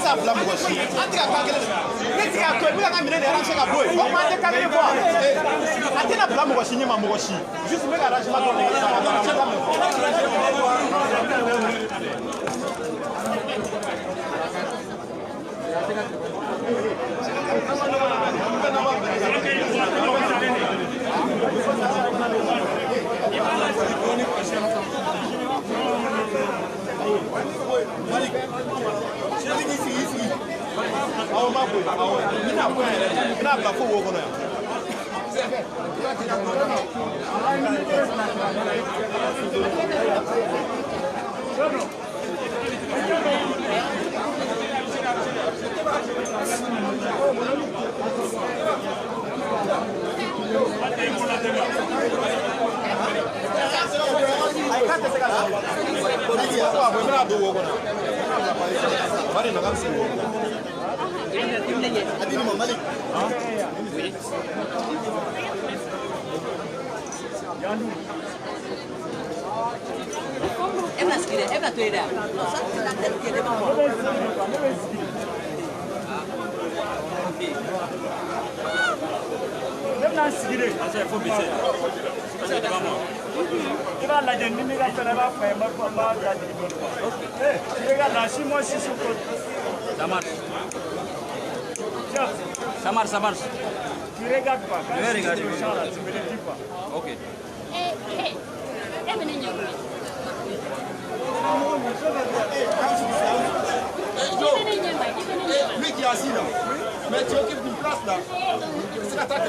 t'a bila mɔgɔ si, an tɛ ka kan kelen ne tɛ k'a to yen, n bɛ ka n ka minɛn de arranger ka bɔ yen. O tuma an tɛ kan kelen fɔ wa? A tɛna bila mɔgɔ si ɲɛ ma, mɔgɔ si. Juste n bɛ ka arrangement dɔ de kɛ sisan ka baara daminɛ. Awɔ, n b'a bɔ yen, awɔ, n bɛna bɔ yan yɛrɛ, n bɛna bila fo wo kɔnɔ yan. Ayi, k'a tɛ se ka sigi. Ko a bɔ, n bɛna don wo kɔnɔ yan. Bari na k'a bɛ sigi wo kɔnɔ. E bɛna sigi dɛ, e bɛna to yen dɛ. Non, ça c'est la tête qui est devant moi. Ne bɛna n sigi de. I b'a lajɛ ni ne ka fɛn, i b'a fɔ n ye, n b'a lajigin dɔɔnin. Eh, regarde là, si moi je suis sur Ça marche. Tiens, Ça marche, ça marche. tu regardes pas. Quand Je vais je suis regarder. sur le champ là, tu me le dis pas. Ok. Eh, eh, e bɛ ne ɲɛ koyi. I bɛ ne ɲɛ ma, i bɛ ne ɲɛ ma. Lui qui est assis là, mais tu occupes une place là. C'est la tête.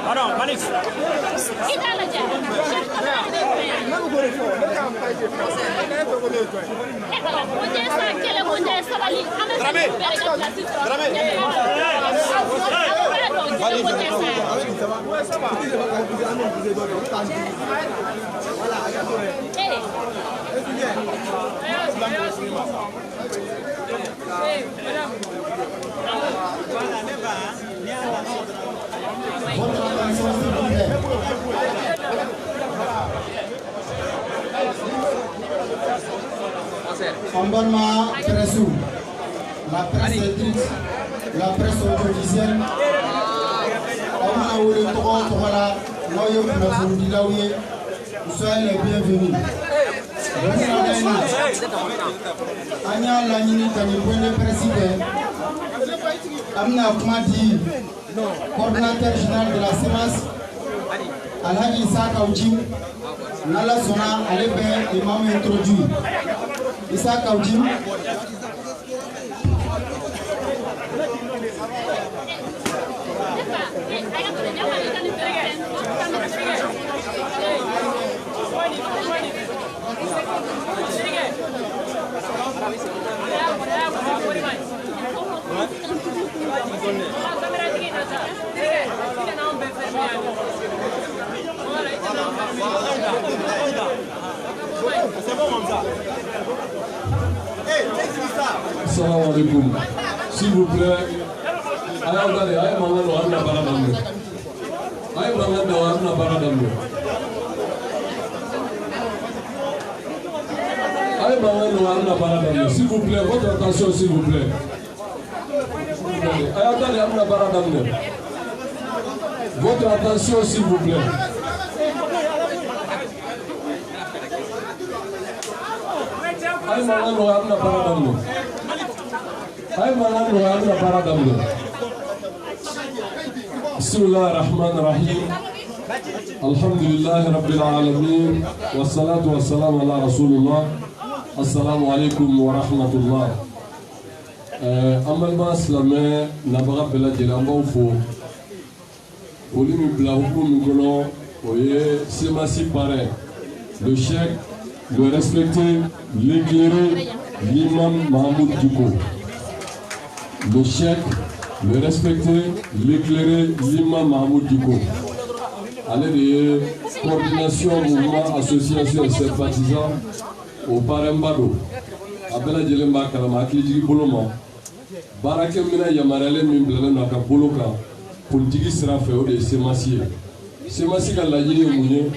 Pardon, Malik. I t'a lajɛ. Chef caméra de bɛ fɛ yan. E ala, ko jɛ sa kɛlɛ, ko jɛ sabali. An bɛ fɛ k'u bɛɛ de ka place sɔrɔ. Dramé. Aw b'a dɔn kɛlɛ ko jɛ sa. Ee. Votre attention, s'il vous plaît. An balima presse, la presse écrite, la presse audiovisuelle, aw mana wele tɔgɔ o tɔgɔ la, n'aw ye kunnafonidilaw ye, soyez les bienvenus. Bi sɔgɔmada in na, an y'a laɲini ka nin point de presse kɛ. An bɛna kuma di coordonnateur général de la CMAS, Alhaji Issa Kaou Djim. N'Ala sɔnna, ale bɛ imam introduit. Issa Kaou Djim. Ne fa, eh, a ka to dɛ, ne fa, i ka nin bɛɛ kɛ. Caméra tigi. C'est bon comme ça. Hey, take ça. Salam alaikum. S'il vous plaît, a y'aw da de, a ye mankan don, a bɛna baara daminɛ. A ye mankan don, a bɛna baara daminɛ. A ye mankan don, a bɛna baara daminɛ. S'il vous plaît, votre attention, s'il vous plaît. A y'aw da de, a bɛna baara daminɛ. Votre attention, s'il vous plaît. A ye mankan don, a bɛna baara daminɛ. A ye mankan don, a bɛna baara daminɛ. بسم الله الرحمن الرحيم. الحمد لله رب العالمين والصلاة والسلام على رسول الله. السلام عليكم ورحمة الله. An balima silamɛ nabaga bɛɛ lajɛlen, an b'aw fo. Foli min bila hukumu min kɔnɔ, o ye CMAS parrain, le cheikh, le respecté, l'éclairé, l'imam Mahmoud Dicko. Le cheikh, le respecté, l'éclairé, l'imam Mahmoud Dicko. Ale de ye coordination mouvement association et sympathisants o parrainba don. A bɛɛ lajɛlen b'a kalama, hakilijigi bolo ma. Baarakɛminɛ yamaruyalen min bilalen don a ka bolo kan politiki sira fɛ, o de ye CMAS ye. CMAS ka laɲini ye mun ye?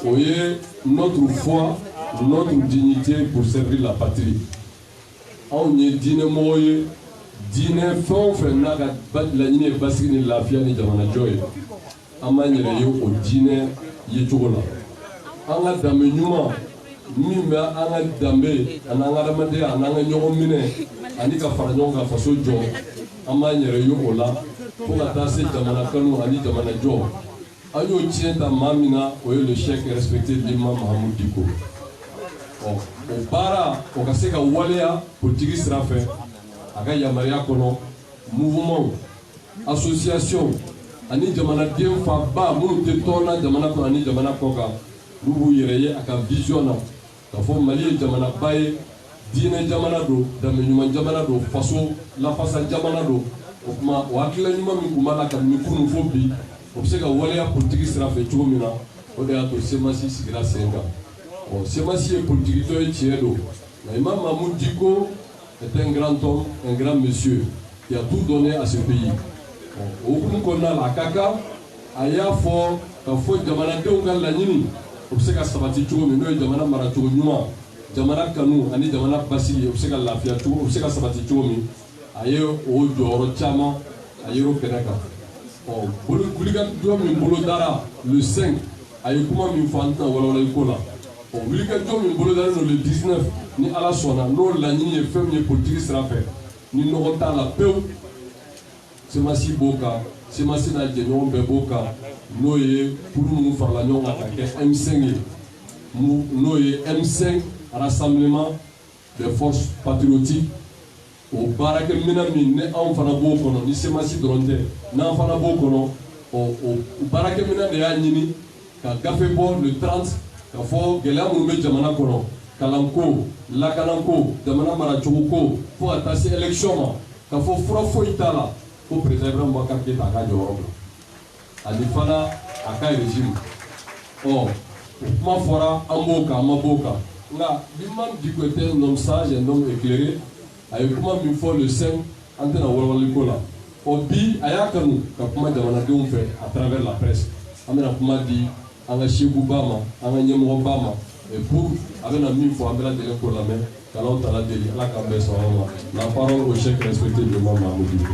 O ye notre foi, notre dignité pour servir la patrie. Anw ye diinɛmɔgɔ ye, diinɛ fɛn o fɛn n'a ka laɲini ye basigi ni lafiya ni jamanajɔ ye, an b'an yɛrɛ ye o diinɛ yecogo la. An ka danbe ɲuman min bɛ an ka danbe ani an ka adamadenya ani an ka ɲɔgɔn minɛ ani ka fara ɲɔgɔn kan faso jɔ, an b'an yɛrɛ ye o la fo ka taa se jamana kanu ani jamana jɔ. An y'o tiɲɛ ta maa min na, o ye le chef respecté l'imam Mahamudu Dicko. Ɔ, o baara o ka se ka waleya politiki sira fɛ, a ka yamaruya kɔnɔ, mouvement, association ani jamanaden fanba minnu tɛ tɔn na jamana kɔnɔ ani jamana kɔ kan, n'u b'u yɛrɛ ye a ka vision na k'a fɔ Mali ye jamanaba ye, diinɛ jamana don, danbe ɲuman jamana don, faso lafasa jamana don. O tuma, o hakilina ɲuman min tun b'a la kabini kunun fo bi, o bɛ se ka waleya politiki sira fɛ cogo min na, o de y'a to CMAS sigira sen kan. Ɔ, CMAS ye politiki tɔn ye, tiɲɛ don, nka Imam Mahmoud Dicko est un grand homme, un grand monsieur qui a tout donné à ce pays. Ɔ, o hukumu kɔnɔna la, a ka kan a y'a fɔ ka fɔ jamanadenw ka laɲini o bɛ se ka sabati cogo min, n'o ye jamana maracogo ɲuman, jamana kanu ani jamana basigi, o bɛ se ka lafiya cogo, o bɛ se ka sabati cogo min, a ye o jɔyɔrɔ caman a ye o kɛnɛ kan. Ɔ, wulikajɔ min bolodara le 5, a ye kuma min fɔ, an tɛna walawalali ko la. Ɔ, wulikajɔ min bolodalen don le 19, ni Ala sɔnna, n'o laɲini ye fɛn min ye politiki sira fɛ, ni nɔgɔ t'a la pewu, CMAS b'o kan, CMAS n'a jɛɲɔgɔn bɛɛ b'o kan, n'o ye kulu minnu farala ɲɔgɔn kan ka kɛ M5 ye, n'o ye M5, Rassemblement des forces patriotiques. O baarakɛminɛn min ni anw fana b'o kɔnɔ, ni CMAS dɔrɔn tɛ, n'an fana b'o kɔnɔ, ɔ, o baarakɛminɛn de y'a ɲini ka gafe bɔ le 30 ka fɔ gɛlɛya minnu bɛ jamana kɔnɔ, kalanko, lakanako, jamana maracogo ko, fo ka taa se élection ma, ka fɔ fura foyi t'a la ko président Ibrahim Boubacar Keïta a ka jɔyɔrɔ bila ani fana a ka régime. Ɔ, o kuma fɔra, an b'o kan, an ma b'o kan, nka l'imam Dicko était un homme sage, un homme éclairé. A ye kuma min fɔ le 5, an tɛna walawalali ko la. Ɔ, bi a y'a kanu ka kuma jamanadenw fɛ à travers la presse. An bɛna kuma di an ka sekuba ma, an ka ɲɛmɔgɔba ma, et pour a bɛna min fɔ, an bɛɛ lajɛlen k'o lamɛn. K'Alahu taala deli, Ala k'an bɛn sababa ma. La parole au chef respecté l'imam Mahmoud Dicko.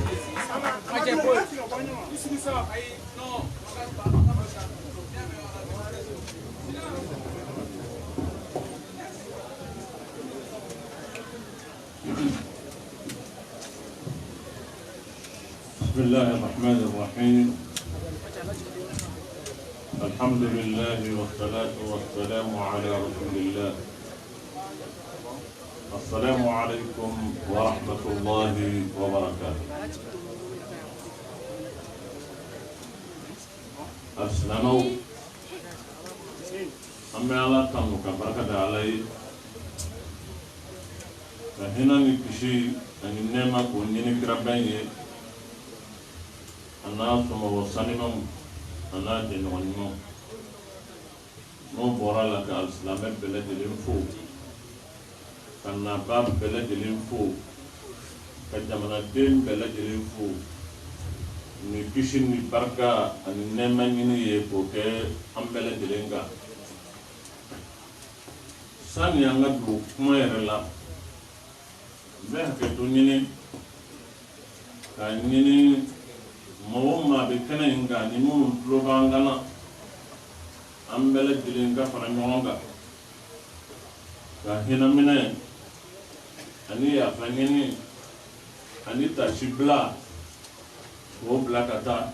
بسم الله الرحمن الرحيم. الحمد لله والصلاة والسلام على رسول الله. السلام عليكم ورحمة الله وبركاته. Alisilamɛw, an bɛ Ala tanu ka barika da Ala ye, ka hinɛ ni kisi ani nɛɛma k'o ɲini kiraba ye, a n'a somɔgɔ sanimanw, a n'a jɛɲɔgɔn ɲumanw. N'o bɔra la, ka alisilamɛ bɛɛ lajɛlen fo, ka naba bɛɛ lajɛlen fo, ka jamanaden bɛɛ lajɛlen fo, ni kisi ni barika ani nɛɛma ɲini ye k'o kɛ an bɛɛ lajɛlen kan. Sani an ka don kuma yɛrɛ la, n bɛ hakɛto ɲini k'a ɲini mɔgɔ o maa bɛ kɛnɛ in kan ni minnu tulo b'an kan na, an bɛɛ lajɛlen ka fara ɲɔgɔn kan ka hinɛ minɛ ani yafa ɲini ani tasi bila k'o bila ka taa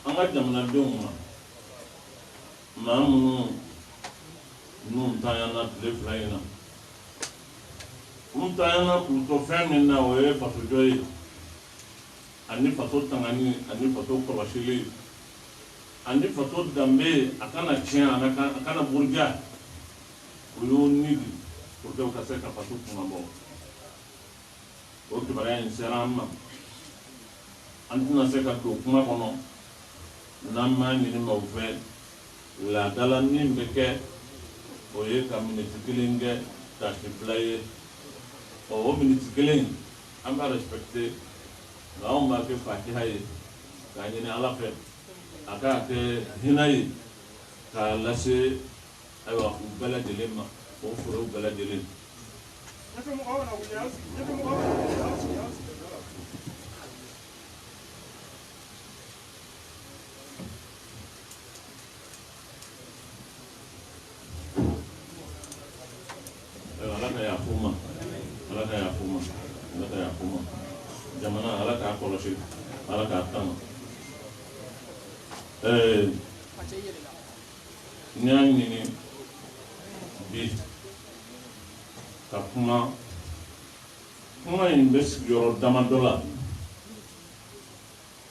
an ka jamanadenw ma, maa minnu n'u ntanyana tile 2 in na. U ntanyana k'u to fɛn min na, o ye fasojɔ ye ani faso tangani ani faso kɔlɔsili ani faso danbe, a kana tiɲɛ, a kana buruja. U y'o ni di pour que u ka se ka faso kunnabɔ. O kibaruya in sera an ma, an tɛna se ka don kuma kɔnɔ n'an m'a ɲini maaw fɛ. Laadala min bɛ kɛ, o ye ka miniti kelen kɛ tasi fila ye. Ɔ, o miniti kelen an b'a respecté, nka anw b'a kɛ fatiha ye k'a ɲini Ala fɛ a k'a kɛ hinɛ ye k'a lase, ayiwa, u bɛɛ lajɛlen ma, o forow bɛɛ lajɛlen. Ala ka yafa u ma, Ala ka yafa u ma, Ala ka yafa u ma. Jamana, Ala k'a kɔlɔsi, Ala k'a tanga. N y'a ɲini bi ka kuma. Kuma in bɛ sigiyɔrɔ damadɔ la.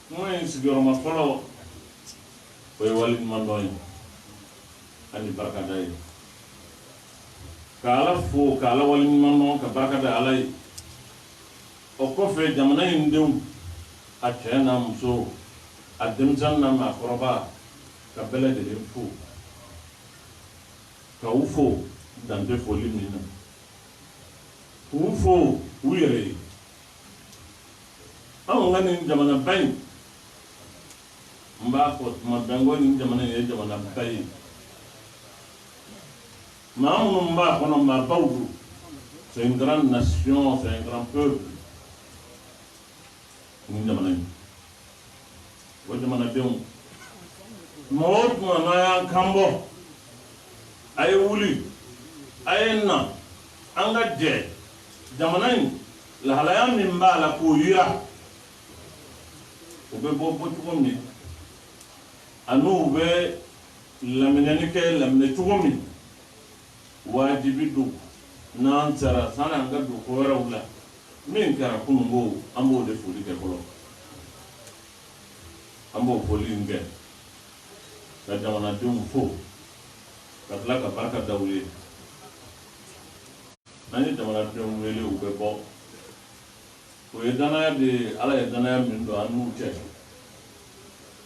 Kuma in sigiyɔrɔma fɔlɔ, o ye waleɲumandɔn ye ani barikada ye, ka Ala fo, ka Ala waleɲuman dɔn, ka barika da Ala ye. O kɔfɛ, jamana in denw, a cɛ n'a muso, a denmisɛnnin n'a maakɔrɔba, ka bɛɛ lajɛlen fo, ka u fo dan tɛ foli min na, k'u fo u yɛrɛ ye. Anw ka nin jamanaba in, n b'a fɔ tuma bɛɛ, n ko nin jamana in ye jamanaba ye. Maa minnu b'a kɔnɔ, maabaw don. C'est une grande nation, c'est un grand peuple, nin jamana in. O jamanadenw, mɔgɔ o tuma n'an y'an kan bɔ, a ye wuli, a ye na, an ka jɛ jamana in lahalaya min b'a la k'o yira. U bɛ bɔ bɔ cogo min, ani u bɛ laminɛni kɛ laminɛ cogo min, wajibi don n'an sera sani an ka don ko wɛrɛw la. Min kɛra kununko, an b'o de foli kɛ fɔlɔ. An b'o foli in kɛ ka jamanadenw fo, ka tila ka barika da u ye. N'an ye jamanadenw wele, u bɛ bɔ. O ye danaya de ye, Ala ye danaya min don an n'u cɛ.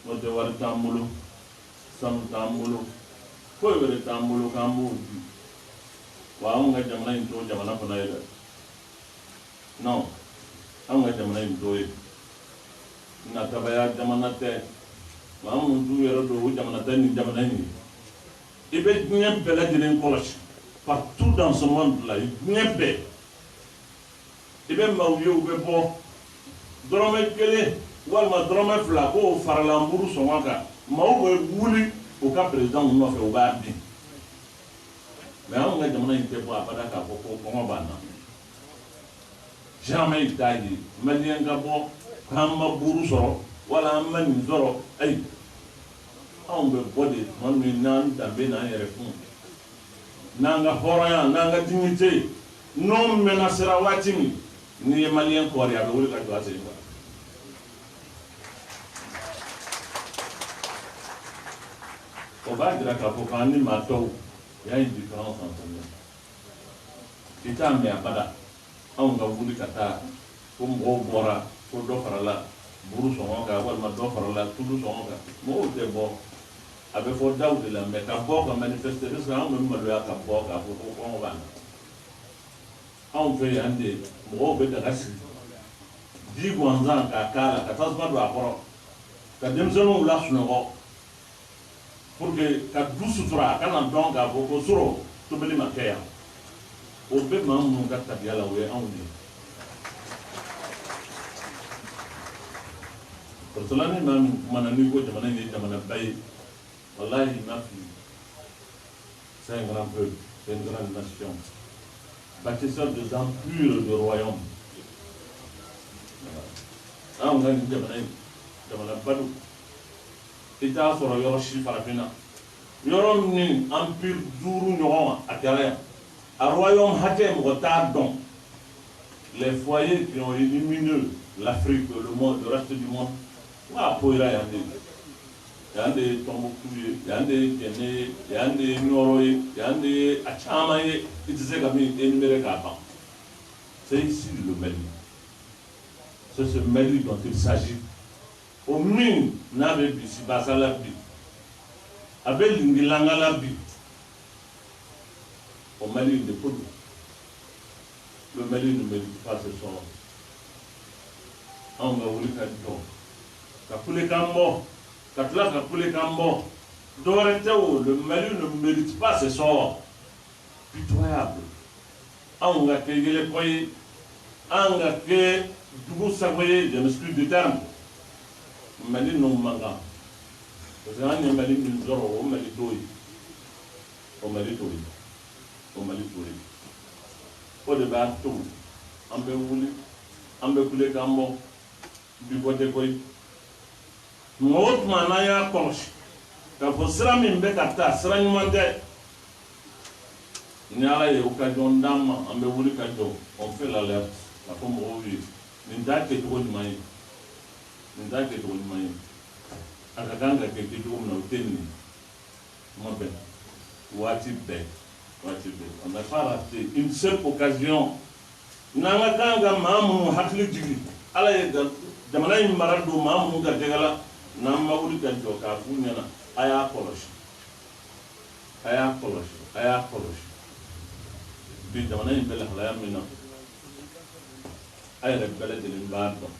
N'o tɛ, wari t'an bolo, sanu t'an bolo, foyi wɛrɛ t'an bolo k'an b'o di. Wa anw ka jamana in t'o jamana fana ye dɛ. Non, anw ka jamana in t'o ye. Natabaya jamana tɛ. Maa minnu t'u yɛrɛ don, o jamana tɛ nin jamana in ye. I bɛ diɲɛ bɛɛ lajɛlen kɔlɔsi, partout dans ce monde là, diɲɛ bɛɛ, i bɛ maaw ye, u bɛ bɔ, dɔrɔmɛ 1 walima dɔrɔmɛ 2 k'o farala nburu sɔngɔ kan, maaw bɛ wuli u ka président nɔfɛ, u b'a bin. Mais anw ka jamana in tɛ bɔ abada k'a fɔ ko kɔngɔ b'an na. Jamais i t'a ye Malien ka bɔ k'an ma buru sɔrɔ wala an ma nin sɔrɔ. Ayi, anw bɛ bɔ de tuma min n'an danbe n'an yɛrɛ kun, n'an ka hɔrɔnya, n'an ka dignité, n'o menacera waati min, n'i ye Malien kɔɔri, a bɛ wuli ka jɔ a sen kan. O b'a jira k'a fɔ k'an ni maa tɔw, il y a une différence entre nous. I t'a mɛn abada anw ka wuli ka taa ko mɔgɔw bɔra ko dɔ farala buru sɔngɔ kan walima dɔ farala tulu sɔngɔ kan. Mɔgɔw tɛ bɔ. A bɛ fɔ daw de la, mais ka bɔ ka manifester, parce que anw bɛ maloya ka bɔ k'a fɔ ko kɔngɔ b'an na. Anw fɛ yan de, mɔgɔw bɛ daga sigi, ji gansan k'a k'a la, ka tasuma don a kɔrɔ, ka denmisɛnninw lasunɔgɔ pour que ka du sutura, a kana dɔn k'a fɔ ko sɔrɔ tobili ma kɛ yan. O bɛ maa minnu ka tabiya la, o ye anw de ye. O cela, ni maa min kumana, n'i ko jamana in ye jamanaba ye, walahi, i ma fili. C'est un grand peuple, c'est une grande nation, bâtisseur des empires, de royaumes. Anw ka nin jamana in, jamanaba don. I t'a sɔrɔ yɔrɔ si farafinna, yɔrɔ min empire duuru ɲɔgɔn a kɛra yan, a royaume hakɛ, mɔgɔ t'a dɔn. Les foyers qui ont illuminé l'Afrique, le monde, le reste du monde, n k'a poyira yan de. Yan de ye Tɔnbukutu ye, yan de ye Jɛnɛ ye, yan de ye Ɲɔrɔ ye, yan de ye a caman ye, i tɛ se ka min énumérer k'a ban. C'est ici le Mali, c'est ce Mali dont il s'agit. O min n'a bɛ bisibasa la bi, a bɛ lingilanga la bi, o Mali de ko don. Le Mali ne mérite pas ce sort. Anw ka wuli ka jɔ, ka kulekan bɔ, ka tila ka kulekan bɔ. Dɔwɛrɛ tɛ o, le Mali ne mérite pas ce sort pitoyable. Anw ka kɛ yɛlɛkɔ ye, an ka kɛ jugu sago ye, je m'excuse du terme. Mali n'o man kan. Parce que an ye Mali min sɔrɔ, o Mali t'o ye. O Mali t'o ye. O Mali t'o ye. O de b'a to an bɛ wuli, an bɛ kule k'an bɔ, bi bɔ tɛ koyi. Tuma o tuma n'an y'a kɔlɔsi k'a fɔ sira min bɛ ka taa, sira ɲuman tɛ. Ni Ala ye occasion d'an ma, an bɛ wuli ka jɔ, on fait l'alerte, k'a fɔ mɔgɔw ye nin t'a kɛcogo ɲuman ye, nin t'a kɛcogo ɲuman ye. A ka kan ka kɛ kɛcogo min na, o tɛ nin ye. Kuma bɛɛ, waati bɛɛ, waati bɛɛ. On n'a pas raté une seule occasion. N'an ka kan ka maa minnu hakili jigin, Ala ye jamana in mara don maa minnu ka jɛgɛ la, n'an ma wuli ka jɔ k'a f'u ɲɛna, a y'a kɔlɔsi, a y'a kɔlɔsi, a y'a kɔlɔsi. Bi jamana in bɛ lahalaya min na, a yɛrɛ bɛɛ lajɛlen b'a dɔn.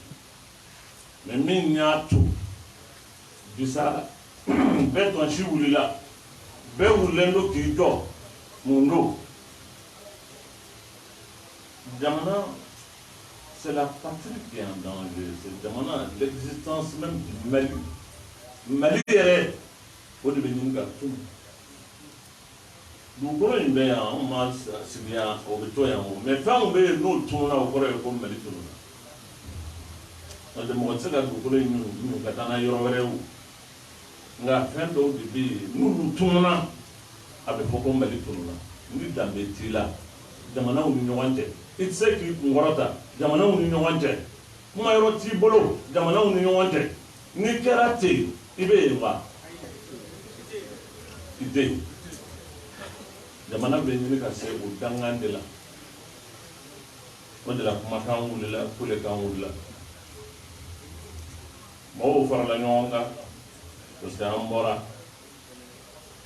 Mais min y'a to bisa bɛɛ tɔnsi wulila, bɛɛ wulilen don k'i jɔ, mun don? Jamana, c'est la patrie qui est en danger. C'est jamana, l'existence même du Mali. Mali yɛrɛ, o de bɛ ɲini ka tunu. Dugukolo in bɛ yan, anw ma sigi yan, o bɛ to yan o. Mais fɛnw bɛ yen n'o tununa, o kɔrɔ ye ko Mali tununa. N'o tɛ mɔgɔ tɛ se ka dugukolo in ɲu ka taa n'a yɔrɔ wɛrɛ ye o. Nka fɛn dɔw de bɛ yen, n'olu tununa, a bɛ fɔ ko Mali tununa. Ni danbe t'i la, jamanaw ni ɲɔgɔn cɛ, i tɛ se k'i kunkɔrɔta jamanaw ni ɲɔgɔn cɛ, kuma yɔrɔ t'i bolo jamanaw ni ɲɔgɔn cɛ. N'i kɛra ten, i bɛ yen wa? I tɛ yen. Jamana bɛ ɲini ka se o dangan de la. O de la kumakan wulila, kulekan wulila, mɔgɔw farala ɲɔgɔn kan, parce que an bɔra,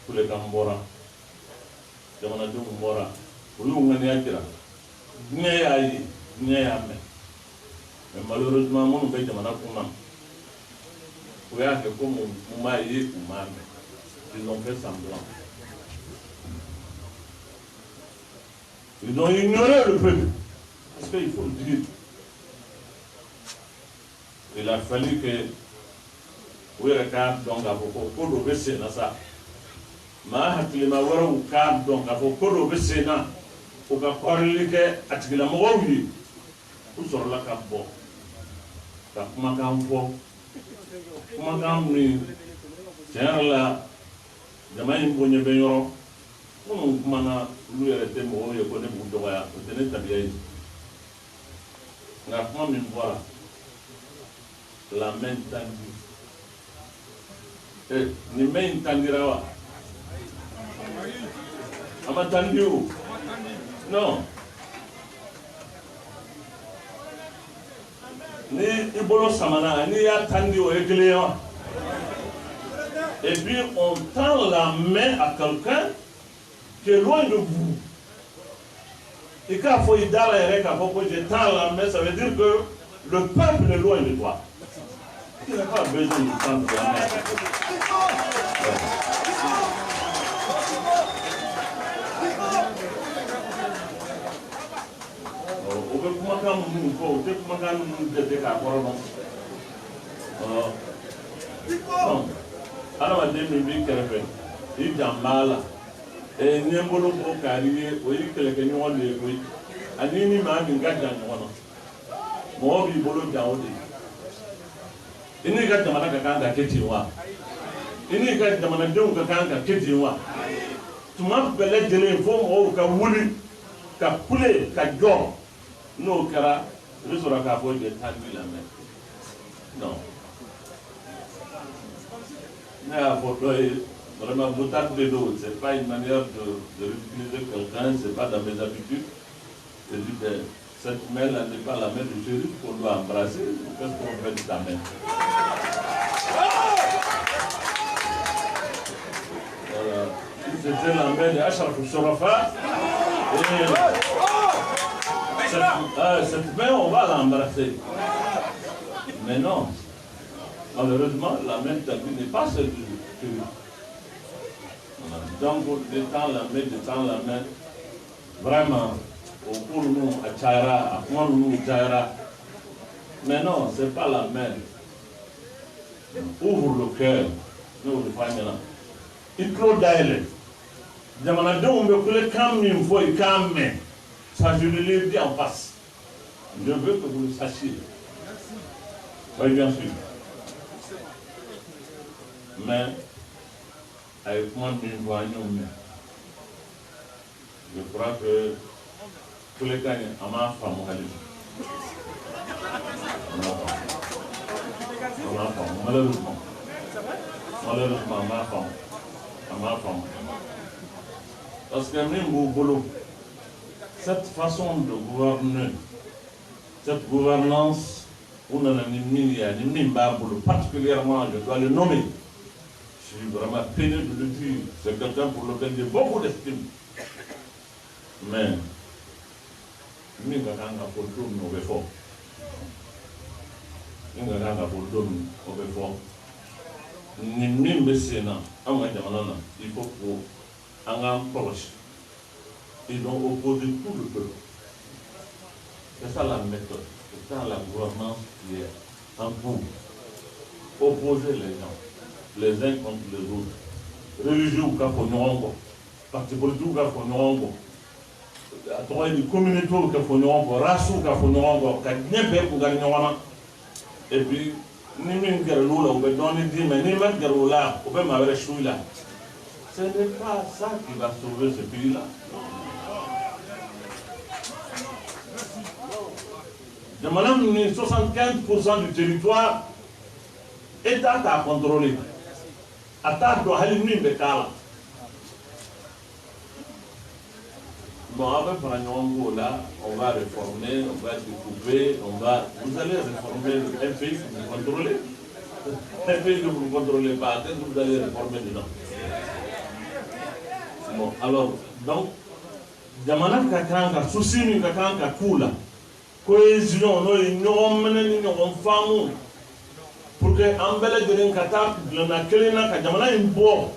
kulekan bɔra, jamanadenw bɔra, olu y'u ŋaniya jira, diɲɛ y'a ye, diɲɛ y'a mɛn. Mais malheureusement, minnu bɛ jamana kunna, u y'a kɛ komi u m'a ye, u m'a mɛn. Ils ont fait semblant. Ils ont ignoré le peuple. Parce qu'il faut le dire. Il a fallu que u yɛrɛ k'a dɔn k'a fɔ ko ko dɔ bɛ sen na sa. Maa hakilima wɛrɛw k'a dɔn k'a fɔ ko dɔ bɛ sen na, u ka kɔrɔli kɛ a tigilamɔgɔw ye. U sɔrɔla ka bɔ ka kumakan fɔ, kumakan min tiɲɛ yɛrɛ la jama in bonya bɛ yɔrɔ minnu kumana, olu yɛrɛ tɛ mɔgɔw ye ko ne b'u dɔgɔya, o tɛ ne tabiya ye. Nka kuma min fɔra, la main tendue. Eh, nin main in tendira wa? A ma tendu o? Non. Ni i bolo samana, n'i y'a tendu, o ye kelen ye wa? Et puis on tend la main à quelqu'un qui est loin de vous. Et k'a fɔ i da la yɛrɛ k'a fɔ ko je tends la main, ça veut dire que le peuple est loin de toi. Tu n'as pas besoin de tendre la main. O bɛ kumakan minnu fɔ, o tɛ kumakan minnu jate k'a kɔrɔ dɔn. Adamaden min b'i kɛrɛfɛ, i jan b'a la, n ye n bolo bɔ kari ye, o y'i kɛlɛkɛɲɔgɔn de ye koyi. Ani ni maa min ka jan ɲɔgɔn na, mɔgɔ b'i bolo jan o de ye. I n'i ka jamana ka kan ka kɛ ten wa? I n'i ka jamanadenw ka kan ka kɛ ten wa? Tuma bɛɛ lajɛlen fo mɔgɔw ka wuli ka kule ka jɔ. N'o kɛra, i bɛ sɔrɔ k'a fɔ je tendu la main. Non. Ne y'a fɔ dɔ ye, vraiment boutade de don, c'est pas une manière de ridiculiser quelqu'un, c'est pas dans mes habitudes. Je dis, ben, cette main-là n'est pas la main du shérif qu'on doit embrasser. Qu'est-ce qu'on fait de ta main? Voilà. C'était la main de Achraf Chourafa. Et cette main, on va l'embrasser. Mais non. Malheureusement, la main tendue n'est pas celle du shérif. Voilà. Donc, détend la main, détend la main. Vraiment. O ko ninnu a cayara, a kuma ninnu cayara, mais non, c'est pas la main. Ouvre le cœur, ne y'o de fɔ a ɲɛna. I tulo dayɛlɛ, jamanadenw bɛ kulekan min fɔ, i k'a mɛn. Ça, je le l'ai dit en face, je veux que vous le sachiez. Oui, bien sûr, mais a ye kuma min fɔ, an y'o mɛn. Je crois que kulekan in, a m'a faamu hali bi, a m'a faamu, a m'a faamu. Malheureusement, malheureusement, a m'a faamu, a m'a faamu, parce que min b'u bolo, cette façon de gouverner, cette gouvernance, u nana ni min ye ani min b'a bolo, particulièrement, je dois le nommer, je suis vraiment peiné de le dire, c'est quelqu'un pour lequel j'ai beaucoup d'estime, mais min ka kan ka fɔ don min, o bɛ fɔ. Min ka kan ka fɔ don min, o bɛ fɔ. Nin min bɛ sen na anw ka jamana na, il faut que an k'an kɔlɔsi. Ils ont opposé tout le peuple. C'est ça la méthode, c'est ça la gouvernance qui est en cours: opposer les gens les uns contre les autres, religieux ka fɔ ɲɔgɔn kɔ, parti politique ka fɔ ɲɔgɔn kɔ, a tɔgɔ ye di, communauté ka fɔ ɲɔgɔn kɔ, races ka fɔ ɲɔgɔn kɔ, ka diɲɛ bɛɛ kun kari ɲɔgɔn na. Et puis ni min gɛrɛl'u la, u bɛ dɔɔnin d'i ma, n'i ma gɛrɛ u la, u bɛ maa wɛrɛ su i la. Ce n'est pas ça qui va sauver ce pays-là. Jamana min ni 75% du territoire, État t'a contrôlé, a t'a dɔn hali min bɛ k'a la. Bon, aw bɛ fara ɲɔgɔn k'o la, on va réformer, on va découper, on va, vous allez réformer un pays que vous contrôlez? Un pays que vous ne contrôlez pas, qu'est-ce que vous allez réformer dedans? Bon, alors, donc, jamana ka kan ka souci min ka kan ka k'u la, cohésion, n'o ye ɲɔgɔn minɛ ni ɲɔgɔn faamu, pour que an bɛɛ lajɛlen ka taa dilanna kelen na ka jamana in bɔ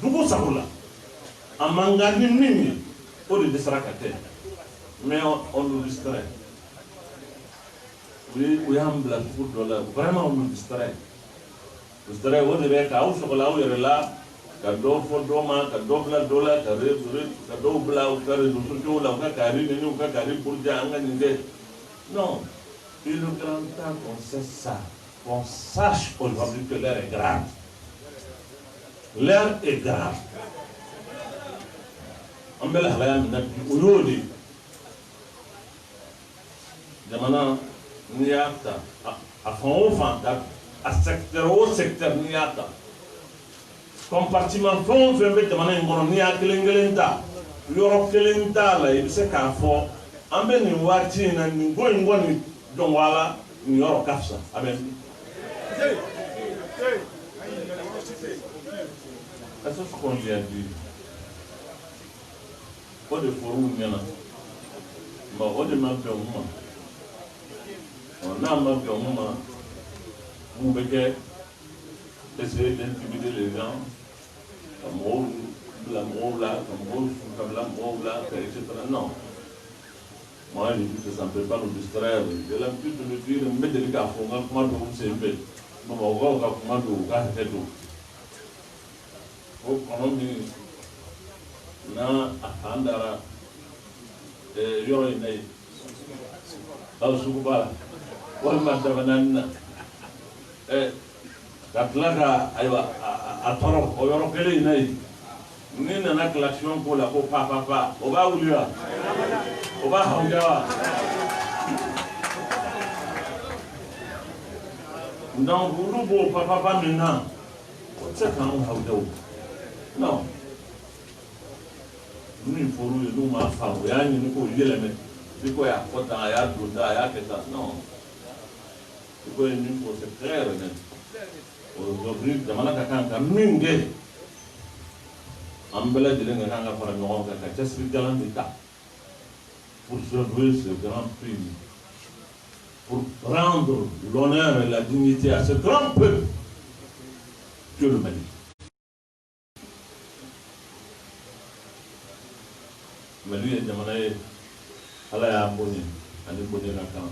dugu sago la, a man kan ni min ye, o de dɛsɛra ka kɛ. Mais on nous distrait. U y'an bila sugu dɔ la, vraiment, on nous distrait, distrait. O de bɛ k'aw sɔgɔla aw yɛrɛ la, ka dɔ fɔ dɔ ma, ka dɔ bila dɔ la, ka dɔw bila u ka réseaux sociaux la, u ka kari nini, u ka kari buruja, an ka nin kɛ. Non, il est grand temps qu'on cesse ça, qu'on sache aujourd'hui que l'heure est grave, l'heure est grave. An bɛ lahalaya min na bi, o y'o de ye. Jamana, n'i y'a ta a fan o fan ta, a secteur o secteur, n'i y'a ta compartiment fɛn o fɛn bɛ jamana in kɔnɔ, n'i y'a kelen kelen ta, yɔrɔ kelen t'a la i bɛ se k'a fɔ an bɛ nin waati in na, nin ko in kɔni dɔn a la, nin yɔrɔ ka fisa a bɛ. Est-ce qu'on lui a dit? O de fɔr'u ɲɛna. Bon, o de ma bɛn u ma. N'a ma bɛn u ma, mun bɛ kɛ? Essayer d'intimider les gens, ka mɔgɔw bila mɔgɔw la, ka mɔgɔw su ka bila mɔgɔw la, ka et cetera. Non, moi je dis que ça ne peut pas nous distraire. J'ai l'habitude de le dire, n bɛ deli k'a fɔ n ka kuma dɔw sen fɛ, Bamakɔkaw ka kuma don, u ka hakɛ to. O kɔnɔ min n'a a fan dara yɔrɔ in na yen, aw suguba la walima dabanani na, ka tila ka ayiwa a tɔrɔ o yɔrɔ kelen in na yen, ni nana klaxon k'o la ko pa pa pa, o b'a wuli wa? O b'a hawuja wa? Donc olu b'o pa pa pa min na, o tɛ se k'anw hawuja o. Non, min fɔr'u ye, n'u m'a faamu, u y'a ɲini k'o yɛlɛmɛ, i ko y'a fɔ tan, a y'a don tan, a y'a kɛ tan. Non, i ko ye min fɔ, c'est clair et net. Aujourd'hui, jamana ka kan ka min kɛ, an bɛɛ lajɛlen ka kan ka fara ɲɔgɔn kan ka cɛsiri jalan de ta pour sauver ce grand pays, pour rendre l'honneur et la dignité à ce grand peuple que le Mali. Mali ye jamana ye Ala y'a bonya ani bonya ka kan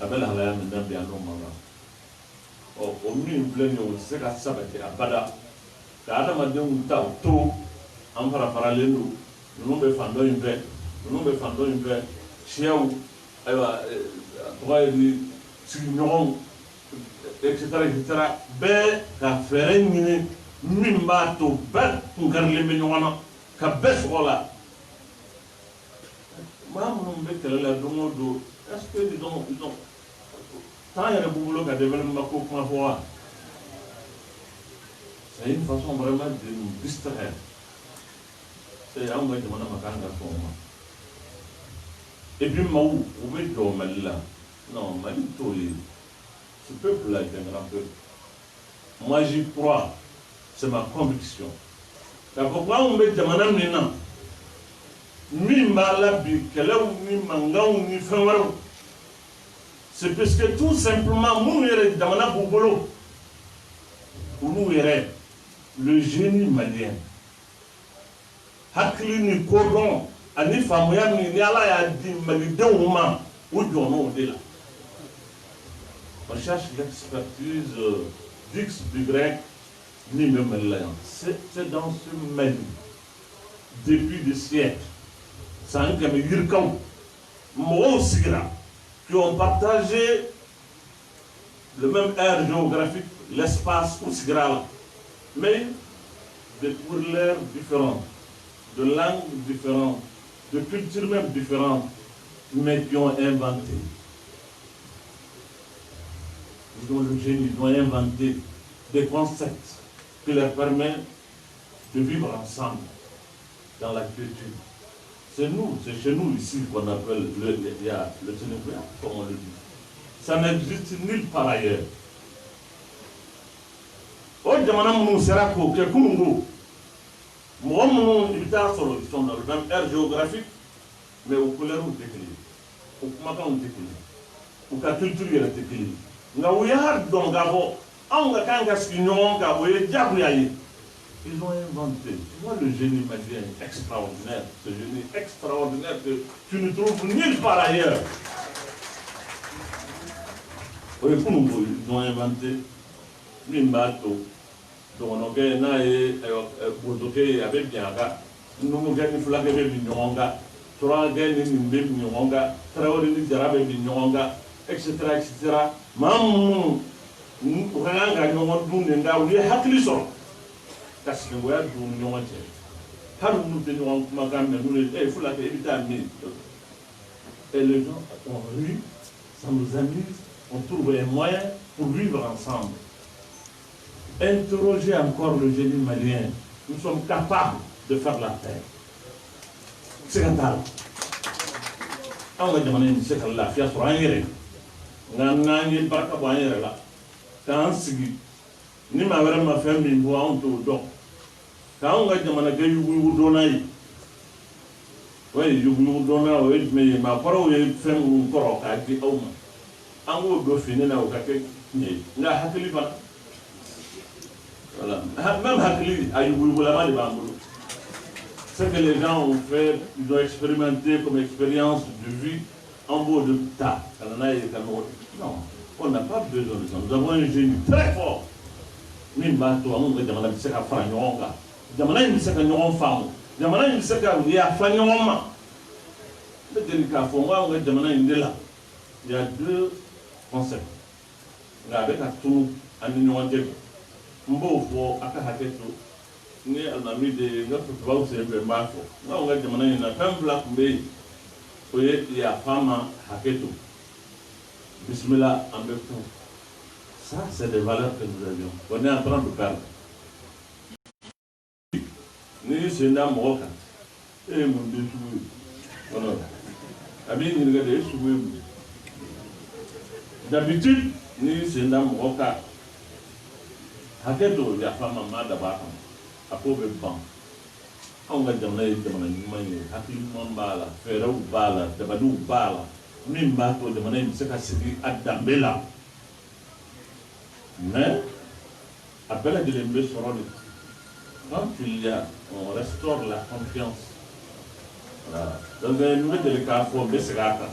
a bɛ lahalaya min na bi a n'o man kan. Ɔ o min filɛ nin ye, o tɛ se ka sabati abada ka adamadenw ta o to an fara faralen don. Ninnu bɛ fan dɔ in fɛ, ninnu bɛ fan dɔ in fɛ, siyaw, ayiwa, a tɔgɔ ye di, sigiɲɔgɔnw, et cetera, et cetera. Bɛɛ ka fɛɛrɛ ɲini min b'a to bɛɛ kunkarilen bɛ ɲɔgɔn na ka bɛɛ sɔgɔ la. Maa minnu bɛ kɛlɛ la don o don, est ce que ils ont temps yɛrɛ b'u bolo ka développement ko kuma fɔ wa? C'est une façon vraiment de nous distraire. C'est anw ka jamana ma kan ka sɔn o ma. Et puis maaw u bɛ jɔ Mali la. Non, Mali t'o ye. Ce peuple là est un grand peuple. Moi, j'y crois, c'est ma conviction, k'a fɔ ko anw bɛ jamana min na, min b'a la bi, kɛlɛw ni mankanw ni fɛn wɛrɛw, c'est parce que tout simplement minnu yɛrɛ jamana b'u bolo, olu yɛrɛ, le génie malien, hakili ni kodɔn ani faamuya min ni Ala y'a di malidenw ma, u jɔn'o de la. On cherche l'expertise d'X, d'Y min bɛ Mali la yan. C'est dans ce Mali, depuis des siècles, san 100 yirikaw, mɔgɔw sigira qui ont partagé le même aire géographique, l'espace u sigira la, mais de couleurs différentes, de langues différentes, de cultures même différentes, mais qui ont inventé. Ils ont le génie, ils ont inventé des concepts qui leur permettent de vivre ensemble dans la culture. C'est nous, c'est chez nous ici qu'on appelle le, il y a le Sénégal, comme on le dit. Ça n'existe nulle part ailleurs. O jamana minnu sera k'o kɛ kununko, mɔgɔ minnu i bɛ taa sɔrɔ ils sont dans le même aire géographique, mais u couleurs tɛ kelen ye, u kumakanw tɛ kelen ye, u ka culture yɛrɛ tɛ kelen ye, nka u y'a dɔn k'a fɔ anw ka kan ka sigi ɲɔgɔn kan, o ye diyagoya ye. Ils ont inventé. Tu vois le génie malien extraordinaire, ce génie extraordinaire que tu ne trouves nulle part ailleurs. O ye kununko, ils ont inventé min b'a to dɔgɔnɔkɛ n'a ye, ayiwa, bozokɛ ye, a bɛ bin a kan, numukɛ ni fulakɛ bɛ bin ɲɔgɔn kan, turakɛ ni nin bɛ bin ɲɔgɔn kan, tarawele ni jara bɛ bin ɲɔgɔn kan, et cetera, et cetera. Maa minnu u ka kan ka ɲɔgɔn dun de, nka u ye hakili sɔrɔ ka sinankunya dun ni ɲɔgɔn cɛ, hali n'u tɛ ɲɔgɔn kumakan mɛn, n'u ye fulakɛ, i bɛ taa min? Et les gens ont ri, ça nous amuse, on trouve un moyen pour vivre ensemble. Interrogez encore le génie malien. Nous sommes capables de faire la paix. Siga t'a la. Anw ka jamana in bɛ se ka lafiya sɔrɔ an yɛrɛ, nka n'an ye barika bɔ an yɛrɛ la k'an sigi ni maa wɛrɛ ma fɛn min fɔ, anw t'o dɔn, k'anw ka jamana kɛ yuguyugu dɔnna ye. O ye yuguyugu dɔnna, o ye jumɛn ye? Maakɔrɔw ye fɛn minnu kɔrɔ k'a di aw ma, an k'o don fini na, o ka kɛ tiɲɛ ye. Nka hakili fana, voilà, même hakili a yuguyugulama de b'an bolo. Ce que les gens ont fait, ils ont expérimenté comme expérience de vie, en b'o de ta ka na n'a ye ka nɔgɔ. Non, on n'a pas besoin de ça. Nous avons un génie très fort min b'a to anw ka jamana bɛ se ka fara ɲɔgɔn kan, jamana in bɛ se ka ɲɔgɔn faamu, jamana in bɛ se ka yafa ɲɔgɔn ma. N bɛ deli k'a fɔ n ko anw ka jamana in de la, il y a deux concepts, nka a bɛ ka tunu an ni ɲɔgɔn cɛ. N b'o fɔ, a ka hakɛ to, n ye alimami de ye, n ka kutubaw sen fɛ n b'a fɔ n k'anw ka jamana in na, fɛn fila tun bɛ yen, o ye yafa ma, hakɛ to, bisimila, an bɛ kun. Ça, c'est des valeurs que nous avions, on est en train de perdre. N'i y'i sen da mɔgɔ kan, e ye mun den sugu ye kɔnɔ, a b'i ɲininka de, e sugu ye mun ye? D'habitude, n'i y'i sen da mɔgɔ kan, hakɛ to, yafa ma, maa dabɔ a kama, a ko bɛ ban. Anw ka jamana ye jamana ɲuman ye, hakili ɲuman b'a la, fɛɛrɛw b'a la, dabaliw b'a la, min b'a to jamana in bɛ se ka sigi a danbe la. Mais a bɛɛ lajɛlen bɛ sɔrɔ de quand il y a, on restaure la confiance. Donc n bɛ deli k'a fɔ, n bɛ segin a kan,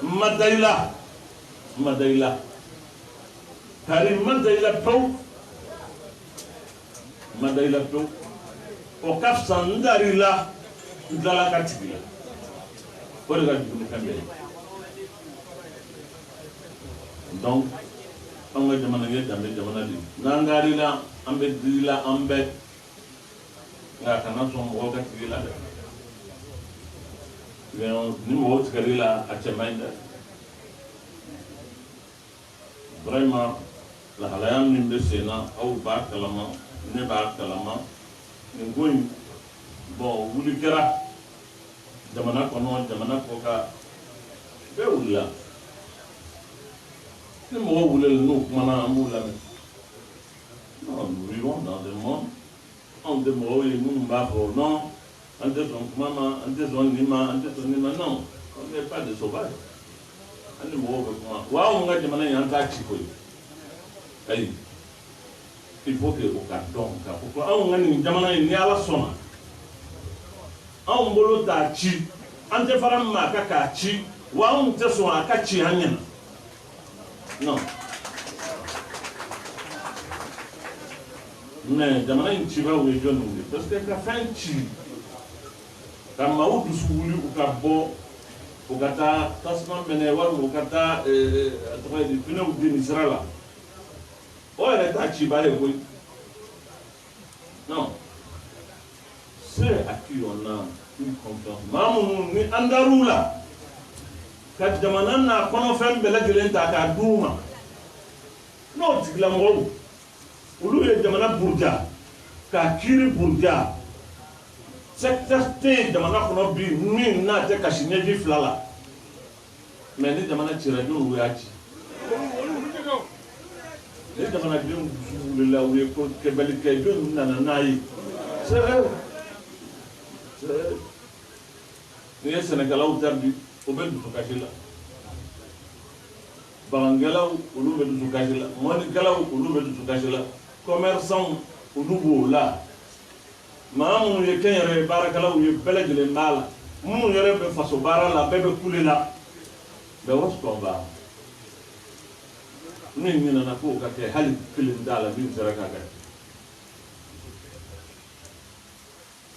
n ma da i la, n ma da i la kari, n ma da i la pewu, n ma da i la pewu. O ka fisa n dar'i la, n tilala ka tig'i la, o de ka jugu ni fɛn bɛɛ ye. Donc anw ka jamana ye danbe jamana de ye. N'an dar'i la, an bɛ dir'i la, an bɛɛ. Nka kana sɔn mɔgɔw ka tig'i la dɛ. Ni mɔgɔw tigɛr'i la, a cɛ man ɲi dɛ. Vraiment, lahalaya min bɛ sen na, aw b'a kalama, ne b'a kalama. Nin ko in, bon, wuli kɛra jamana kɔnɔ, jamana kɔ kan, bɛɛ wulila. Ni mɔgɔw wulila, n'u kumana, an b'u lamɛn. Non, nous vivons dans un monde, anw tɛ mɔgɔw ye minnu b'a fɔ non, an tɛ sɔn kuma ma, an tɛ sɔn nin ma, an tɛ sɔn nin ma. Non, on n'est pas des sauvages. An ni mɔgɔw bɛ kuma wa. Anw ka jamana in, an t'a ci koyi. Ayi, il faut que o ka dɔn k'a fɔ ko anw ka nin jamana in, ni Ala sɔnna, anw bolo t'a ci, an tɛ fara maa kan k'a ci wa, anw tɛ sɔn a ka ci an ɲɛna. Non, mais jamana in cibaaw ye jɔnniw ye? Parce que ka fɛn ci ka maaw dusu wuli, u ka bɔ, u ka taa tasuma mɛnɛ, walima u ka taa, a tɔgɔ ye di, pneuw jeni sira la, o yɛrɛ t'a ciba ye koyi. Non, ceux à qui on a une confiance, maa minnu ni an dar'u la ka jamana n'a kɔnɔfɛn bɛɛ lajɛlen ta k'a d'u ma, n'o tigilamɔgɔw olu ye jamana buruja, k'a kiiri buruja, secteur tɛ yen jamana kɔnɔ bi min n'a tɛ kasi ɲɛji fila la. Mais ni jamana cira, jɔnw y'a ci? Ni jamanadenw dusu wulila, u ye ko kɛbali kɛ, jɔnw nana n'a ye? C'est vrai, c'est vrai. N'i ye sɛnɛkɛlaw ta bi, o bɛ dusukasi la. Bagankɛlaw, olu bɛ dusukasi la. Mɔnikɛlaw, olu bɛ dusukasi la. Commerçants, olu b'o la. Maa minnu ye kɛnyɛrɛye baarakɛlaw ye, bɛɛ lajɛlen b'a la. Minnu yɛrɛ bɛ faso baara la, bɛɛ bɛ kule la. Mais où est-ce qu'on va? Min ɲinɛna k'o ka kɛ, hali kelen t'a la min sera k'a kɛ.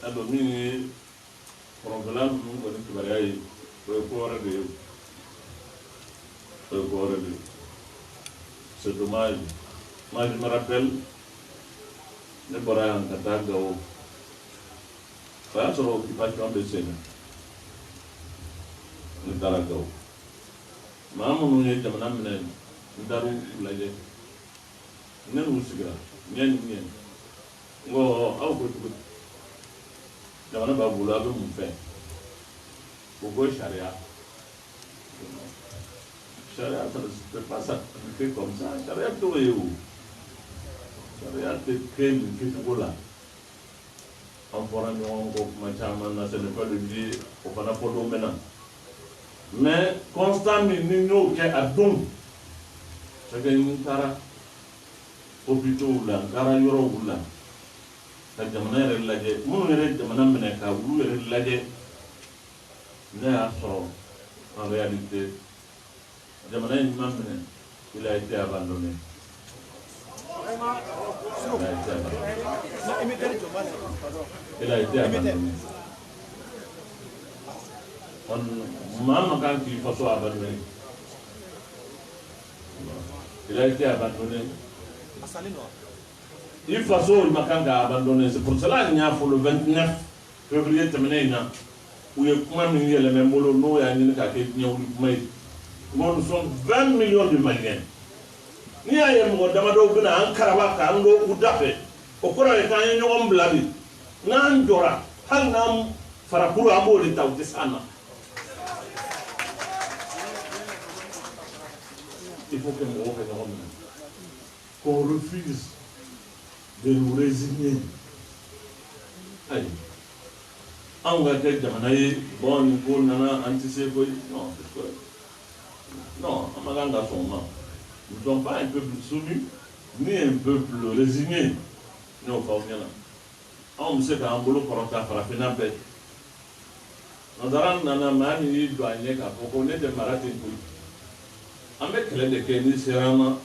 A dɔn min ye kɔrɔnfɛla ninnu kɔni kibaruya ye, o ye ko wɛrɛ de ye, o ye ko wɛrɛ de ye. C'est dommage. Moi, je me rappelle, ne bɔra yan ka taa Gawo, o y'a sɔrɔ occupation bɛ sen na. Ne taara Gawo, maa minnu ye jamana minɛ, n taar'u lajɛ. Ne n'u sigira ɲɛ ni ɲɛ. N ko aw ko cogo di? Jamana b'a bolo, a bɛ mun fɛ? O ko sariya. Sariya, ça ne se peut pas s'appliquer comme ça. Sariya t'o ye o. Sariya tɛ kɛ nin kɛcogo la. An fɔra ɲɔgɔn kɔ kuma caman na, ce n'est pas le lieu, o fana fɔ don bɛ na. Mais constat min ni n y'o kɛ a don, c'est que n taara hôpitaux la, n taara yɔrɔw la ka jamana yɛrɛ lajɛ, minnu yɛrɛ jamana minɛ ka olu yɛrɛ lajɛ, ne y'a sɔrɔ en réalité jamana in ma minɛ, il a été abandonné. Il a été abandonné. Il a été abandonné. On maa man kan k'i faso abandonné. Il a été abandonné. I faso ma kan ka abandonné. C'est pour cela n y'a fɔ le 29 février tɛmɛnen in na, u ye kuma min yɛlɛmɛ n bolo, n'o y'a ɲini k'a kɛ diɲɛ wuli kuma ye. Bon, nous sommes 20 millions de Maliens. N'i y'a ye mɔgɔ damadɔw bɛna an karaba k'an don u da fɛ, o kɔrɔ ye k'an ye ɲɔgɔn bila bi. N'an jɔra, hali n'an farakuru, an b'o de ta, u tɛ s'an na. Il faut que mɔgɔw ka ɲɔgɔn minɛ, qu'on refuse de nous résigner. Ayi, anw ka kɛ jamana ye, bon, nin ko nana, an tɛ se koyi. Non, non, an ma kan ka sɔn o ma. Nous ne sommes pas un peuple soumis ni un peuple résigné. Ne y'o fɔ aw ɲɛna, anw bɛ se k'an bolo kɔrɔta farafinna bɛɛ. Nanzara nana maa min y'i don a ɲɛ k'a fɔ ko ne tɛ mara ten koyi. An bɛ kɛlɛ de kɛ ni sera an ma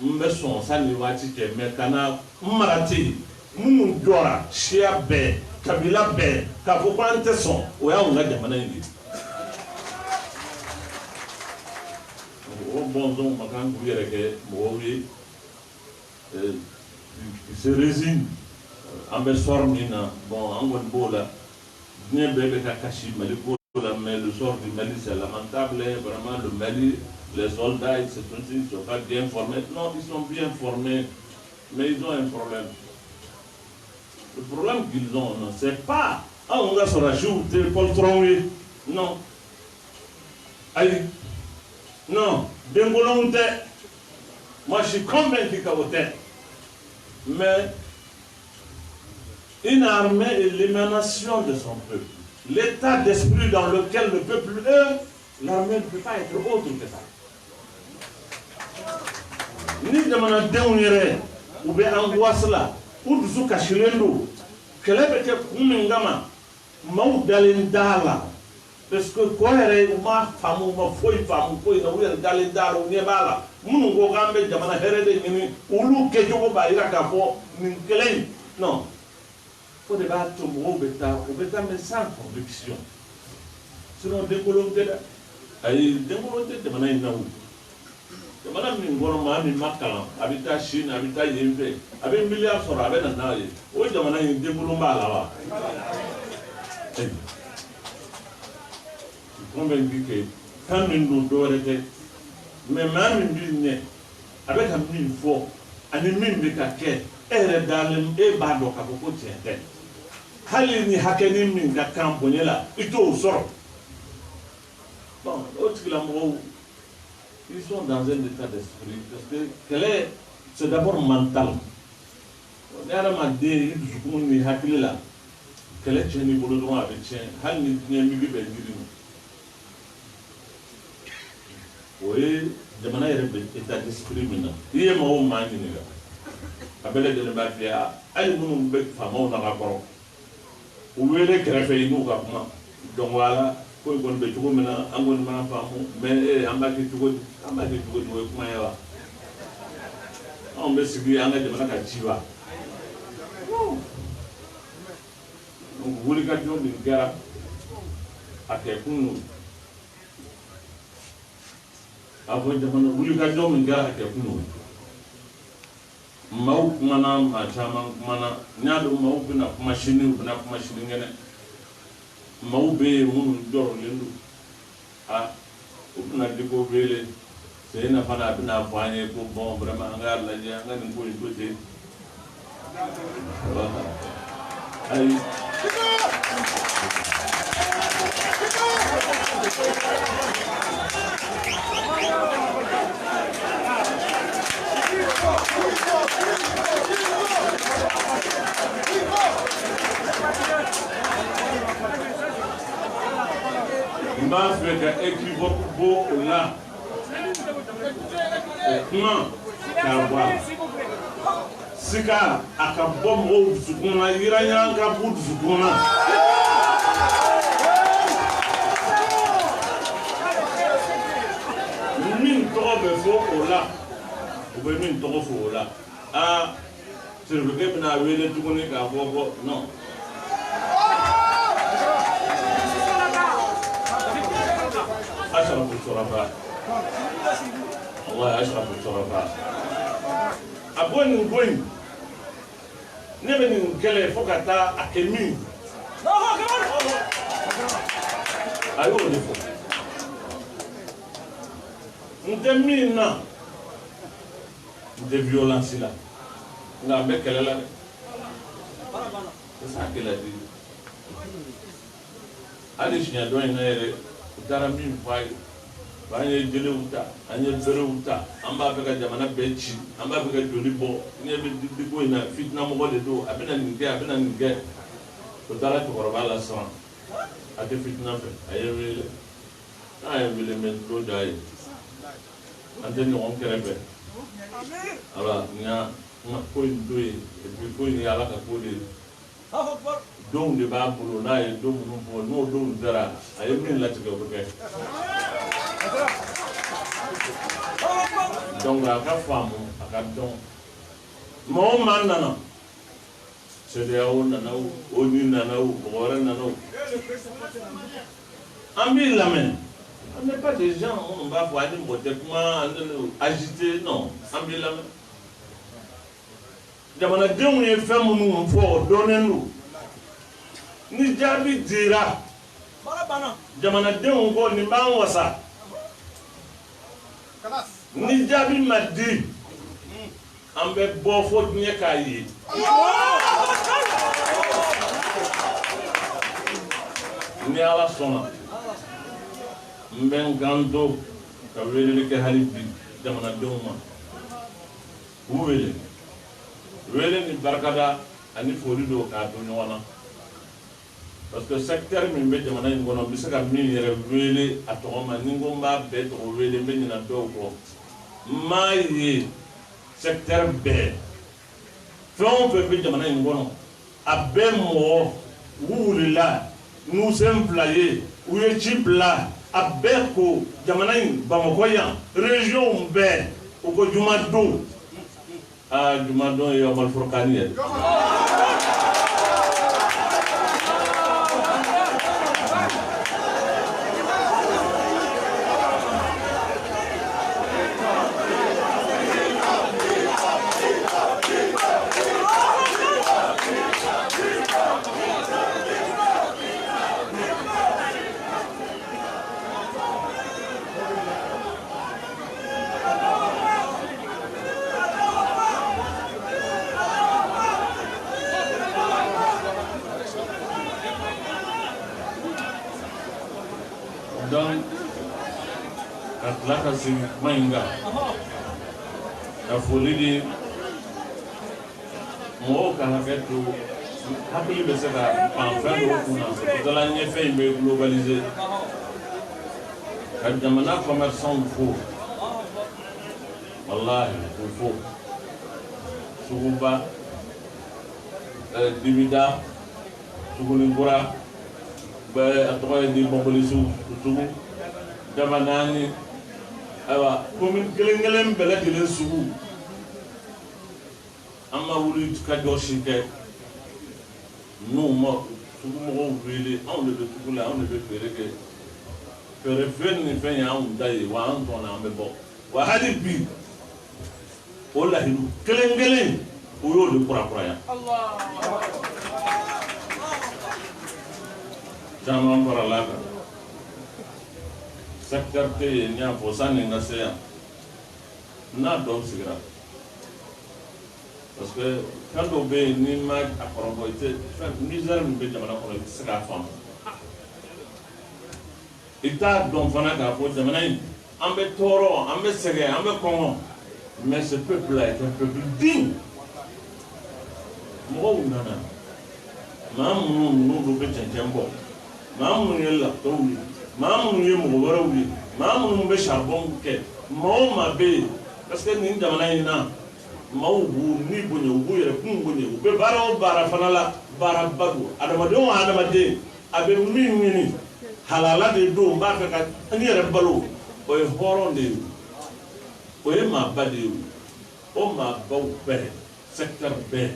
n bɛ sɔn sanni waati cɛ mɛ ka na n mara ten minnu jɔra siya bɛɛ kabila bɛɛ k'a fɔ ko an tɛ sɔn o y'anw ka jamana in de ye. O bɔnsɔnw ma kan k'u yɛrɛ kɛ mɔgɔw ye se résigne an bɛ sɔrɔ min na bon an kɔni b'o la diɲɛ bɛɛ bɛ ka kasi Mali ko la mais le sort du Mali c'est lamentable vraiment le Mali les soldats ils sont pas bien formés non ils sont bien formés mais ils ont un problème. Le problème qu'ils ont non c'est pas anw ka sɔrɔdasiw tɛ poltronw ye non ayi non denkolonw tɛ. Moi je suis convaincu qu'o tɛ mais une armée est l'émanation de son peuple. L'état d'esprit dans lequel le peuple est, l'armée ne peut pas être autre que ça. Ni jamanadenw yɛrɛ u bɛ angoisse la u dusu kasilen don kɛlɛ bɛ kɛ kun min kama maaw dalen t'a la parce que kɔ yɛrɛ u ma faamu u ma foyi faamu ko in na u yɛrɛ dalen t'a la u ɲɛ b'a la minnu ko k'an bɛ jamana hɛrɛ de ɲini olu kɛcogo b'a jira k'a fɔ nin kɛlɛ in non. O de b'a to mɔgɔw bɛ taa u bɛ taa mais sans conviction sinon denkolon tɛ dɛ ayi denkolon tɛ jamana in na o jamana min kɔnɔ maa min ma kalan a bɛ taa Chine a bɛ taa yen fɛ a bɛ miliyari sɔrɔ a bɛ na n'a ye o jamana in denkolon b'a la wa. Convaincu que fɛn min don dɔwɛrɛ tɛ mais maa min b'i ɲɛ a bɛ ka min fɔ ani min bɛ ka kɛ e yɛrɛ dalen e b'a dɔn k'a fɔ ko tiɲɛ tɛ hali ni hakɛnin min ka kan bonya la i t'o sɔrɔ bon o tigilamɔgɔw ils sont dans un état d'esprit parce que kɛlɛ c'est d'abord mental ni hadamaden i dusukun ni hakili la kɛlɛ tiɲɛn'i bolo dɔrɔn a bɛ tiɲɛ hali ni diɲɛ migi bɛ jiri ma o ye jamana yɛrɛ bɛ état d'esprit min na i ye maa o maa ɲininka a bɛɛ lajɛlen b'a f'i ye hali minnu bɛ faamaw na ka kɔrɔ u wele kɛrɛfɛ i n'u ka kuma donc voilà ko in kɔni bɛ cogo min na an kɔni m'a faamu mais an b'a kɛ cogo di an b'a kɛ cogo di o ye kuma ye wa anw bɛ sigi an ka jamana ka ci wa donc wulikajɔ min kɛra a kɛ kun y'o ye a fɔ jamana wulikajɔ min kɛra a kɛ kun y'o ye maaw kumana maa caman kumana n y'a dɔn maaw bɛna kuma sini u bɛna kuma sinikɛnɛ maaw bɛ yen minnu jɔrɔlen don a u bɛna Diko wele Seyina fana a bɛna fɔ an ye ko bon vraiment an k'a lajɛ an ka nin ko in to ten ayi. N b'a fɛ ka équivoque bɔ o la o kuma k'a bɔ a la sika a ka bɔ mɔgɔw dusukun na yiranyiran ka b'u dusukun na. Min tɔgɔ bɛ fɔ o la u bɛ min tɔgɔ fɔ o la aa sirifukɛ bɛna wele tuguni k'a fɔ ko non. Ashrafu Shurafa wallahi Ashrafu Shurafa a ko nin ko in ne bɛ nin kɛlɛ fo ka taa a kɛ min a y'o de fɔ n tɛ min na n tɛ violence la nka n bɛ kɛlɛ la dɛ c'est ça qu'il a dit hali siɲɛ dɔ in na yɛrɛ u taara min fɔ a ye an ye jelew ta an ye berew ta an b'a fɛ ka jamana bɛɛ ci an b'a fɛ ka joli bɔ ne bɛ Diko in na fitinamɔgɔ de don a bɛna nin kɛ a bɛna nin kɛ o taara cɛkɔrɔba la siran a tɛ fitina fɛ a ye wele n'a ye wele n bɛ n tulo jɔ a ye an tɛ ɲɔgɔn kɛrɛfɛ ala n y'a ko in to yen et puis ko in ye ala ka ko de ye Donw de b'a bolo, n'a ye don minnu fɔ, n'o donw sera, a ye min latigɛ o bɛ kɛ. Donc a ka faamu, a ka dɔn. Maa o maa nana, CEDEAO nana o, ONU nana o, mɔgɔ wɛrɛ nana o, an b'i lamɛn. On n'est pas des gens minnu b'a fɔ an ni mɔgɔ tɛ kuma, an tɛ agité, non, an b'i lamɛn. Jamanadenw ye fɛn minnu fɔ, o dɔnnen don. Ni jaabi dira jamanadenw ko nin b'an wasa. Ni jaabi ma di, an bɛ bɔ fo diɲɛ k'a ye. Ni Ala sɔnna, n bɛ n kan to ka weleli kɛ hali bi jamanadenw ma, k'u wele wele ni barikada ani foli don k'a don ɲɔgɔn na, parce que secteur min bɛ jamana in kɔnɔ, n bɛ se ka min yɛrɛ wele a tɔgɔ ma, ni n ko n b'a bɛɛ tɔgɔ wele, n bɛ ɲinɛ dɔw kɔ. N m'a ye secteur bɛɛ, fɛn o fɛn bɛ jamana in kɔnɔ, a bɛɛ mɔgɔ u wulila n'u sen fila ye, u ye ci bila, a bɛɛ ko jamana in Bamakɔ yan, région bɛɛ, u ko jumadon. Aa, jumadon ye Yawmal Furqani ye. Donc ka tila ka segin kuma in kan, ka foli di mɔgɔw ka hakɛ to, hakili bɛ se ka pan fɛn dɔw kun na, o la ɲɛfɛ in bɛ globaliser. Ka jamana commerçant fo, walahi k'u fo, suguba, dibida, sugunikura bɛɛ, a tɔgɔ ye di, bɔnboli sugu, daba naani, ayiwa, commune kelen kelen bɛɛ lajɛlen sugu, an ma wuli ka jɔ si kɛ n'u ma sugumɔgɔw wele. Anw de bɛ sugu la, anw de bɛ feere kɛ, feere fɛn ni fɛn ye anw ta ye, wa an tɔnna, an bɛ bɔ. Wa hali bi o lahidu kelen kelen, u y'o de kurakuraya, caman farala kan. Secteur tɛ yen, n y'a fɔ sanni n ka se yan, n'a dɔw sigira, parce que fɛn dɔw bɛ yen, n'i ma a kɔrɔbɔ, i tɛ fɛn misère min bɛ jamana kɔnɔ, i tɛ se k'a faamu. I t'a dɔn fana k'a fɔ jamana in, an bɛ tɔɔrɔ, an bɛ sɛgɛn, an bɛ kɔngɔ, mais ce peuple là est un peuple digne. Mɔgɔw nana, maa minnu n'olu bɛ cɛncɛn bɔ, maa minnu ye latɔw ye, maa minnu ye mɔgɔ wɛrɛw ye, maa minnu bɛ charbon kɛ, maa o maa bɛ yen, parce que nin jamana in na, maaw b'u ni bonya, u b'u yɛrɛ kun bonya, u bɛ baara o baara fana la, baaraba don. Adamaden o adamaden a bɛ min ɲini halala de don, n b'a fɛ ka n yɛrɛ balo, o ye hɔrɔn de ye, o ye maaba de ye. O maabaw bɛɛ, secteur bɛɛ,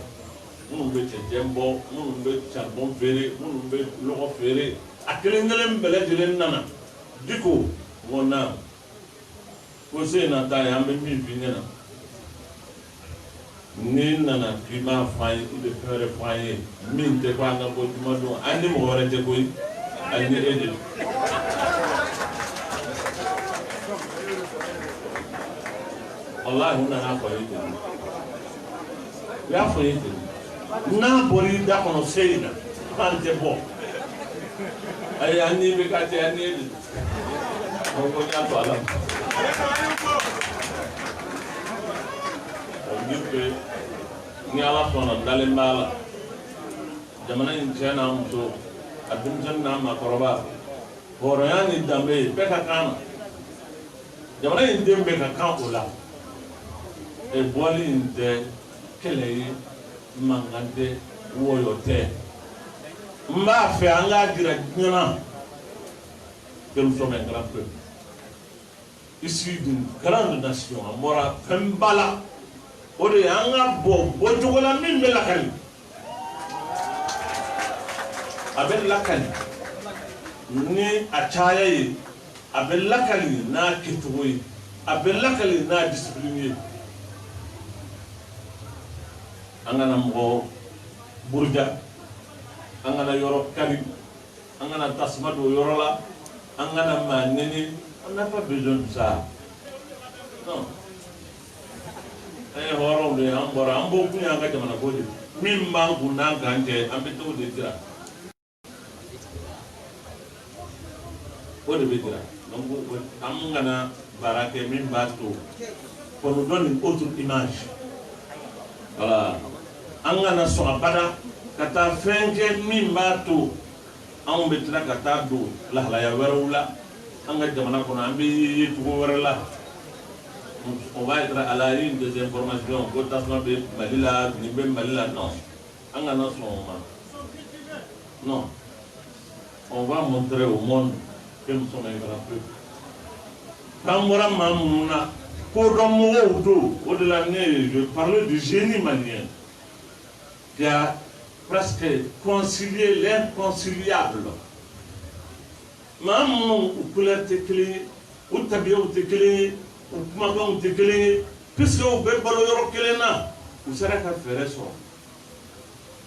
minnu bɛ cɛncɛn bɔ, minnu bɛ charbon feere, minnu bɛ lɔgɔ feere, a kelen kelen bɛɛ lajɛlen nana. Diko n ko na ko se na taa ye, an bɛ min f'i ɲɛna, n'i nana k'i b'a fɔ an ye, i bɛ fɛn wɛrɛ fɔ an ye min tɛ ko an ka bɔ juma don, an ni mɔgɔ wɛrɛ tɛ koyi, ani e de don. Walahi, u nana fɔ ye ten, u y'a fɔ ye ten, n'a bɔra i da kɔnɔ se in na, k'an tɛ bɔ, ayi, an ni bɛ ka cɛ, an ni e de don. Ko n y'a to a la. Ça veut dire que ni Ala sɔnna, n dalen b'a la, jamana in cɛ n'a muso, a denmisɛnnin n'a maakɔrɔba, hɔrɔnya ni danbe bɛɛ ka kan na, jamana in den bɛɛ ka kan o la. Bɔli in tɛ kɛlɛ ye, mankan tɛ, wɔyɔ tɛ. N b'a fɛ an k'a jira diɲɛ na que nous sommes un grand peuple issu d'une grande nation. An bɔra fɛnba la, o de ye an ka bɔ bɔcogo la min bɛ lakali, a bɛ lakali ni a caya ye, a bɛ lakali n'a kɛcogo ye, a bɛ lakali n'a discipline ye. An kana mɔgɔ buruja, an kana yɔrɔ kari, an kana tasuma don yɔrɔ la, an kana maa nɛni. On n'a pas besoin de ça, non. An ye hɔrɔnw de ye, an bɔra, an bɔ kun y'an ka jamana ko de ye. Min b'an kun n'an k'an cɛ, an bɛ t'o de jira, o de bɛ jira. Donc an kana baara kɛ min b'a to qu'on nous donne une autre image. Voilà, an kana sɔn abada ka taa fɛn kɛ min b'a to anw bɛ tila ka taa don lahalaya wɛrɛw la an ka jamana kɔnɔ, an bɛ ye cogo wɛrɛ la. On va être à la une des informations ko tasuma bɛ Mali la, nin bɛ Mali la. Non, an kana sɔn o ma. Non, on va montrer au monde que nous sommes un grand peuple. K'an bɔra maa minnu na, kodɔn mɔgɔw don. O de la ne je parlais du génie malien qui a presque concilié l'inconciliable. Maa minnu u couleur tɛ kelen ye, u tabiyaw tɛ kelen ye, u kumakanw tɛ kelen ye, puisque u bɛ balo yɔrɔ kelen na, u sera ka fɛɛrɛ sɔrɔ,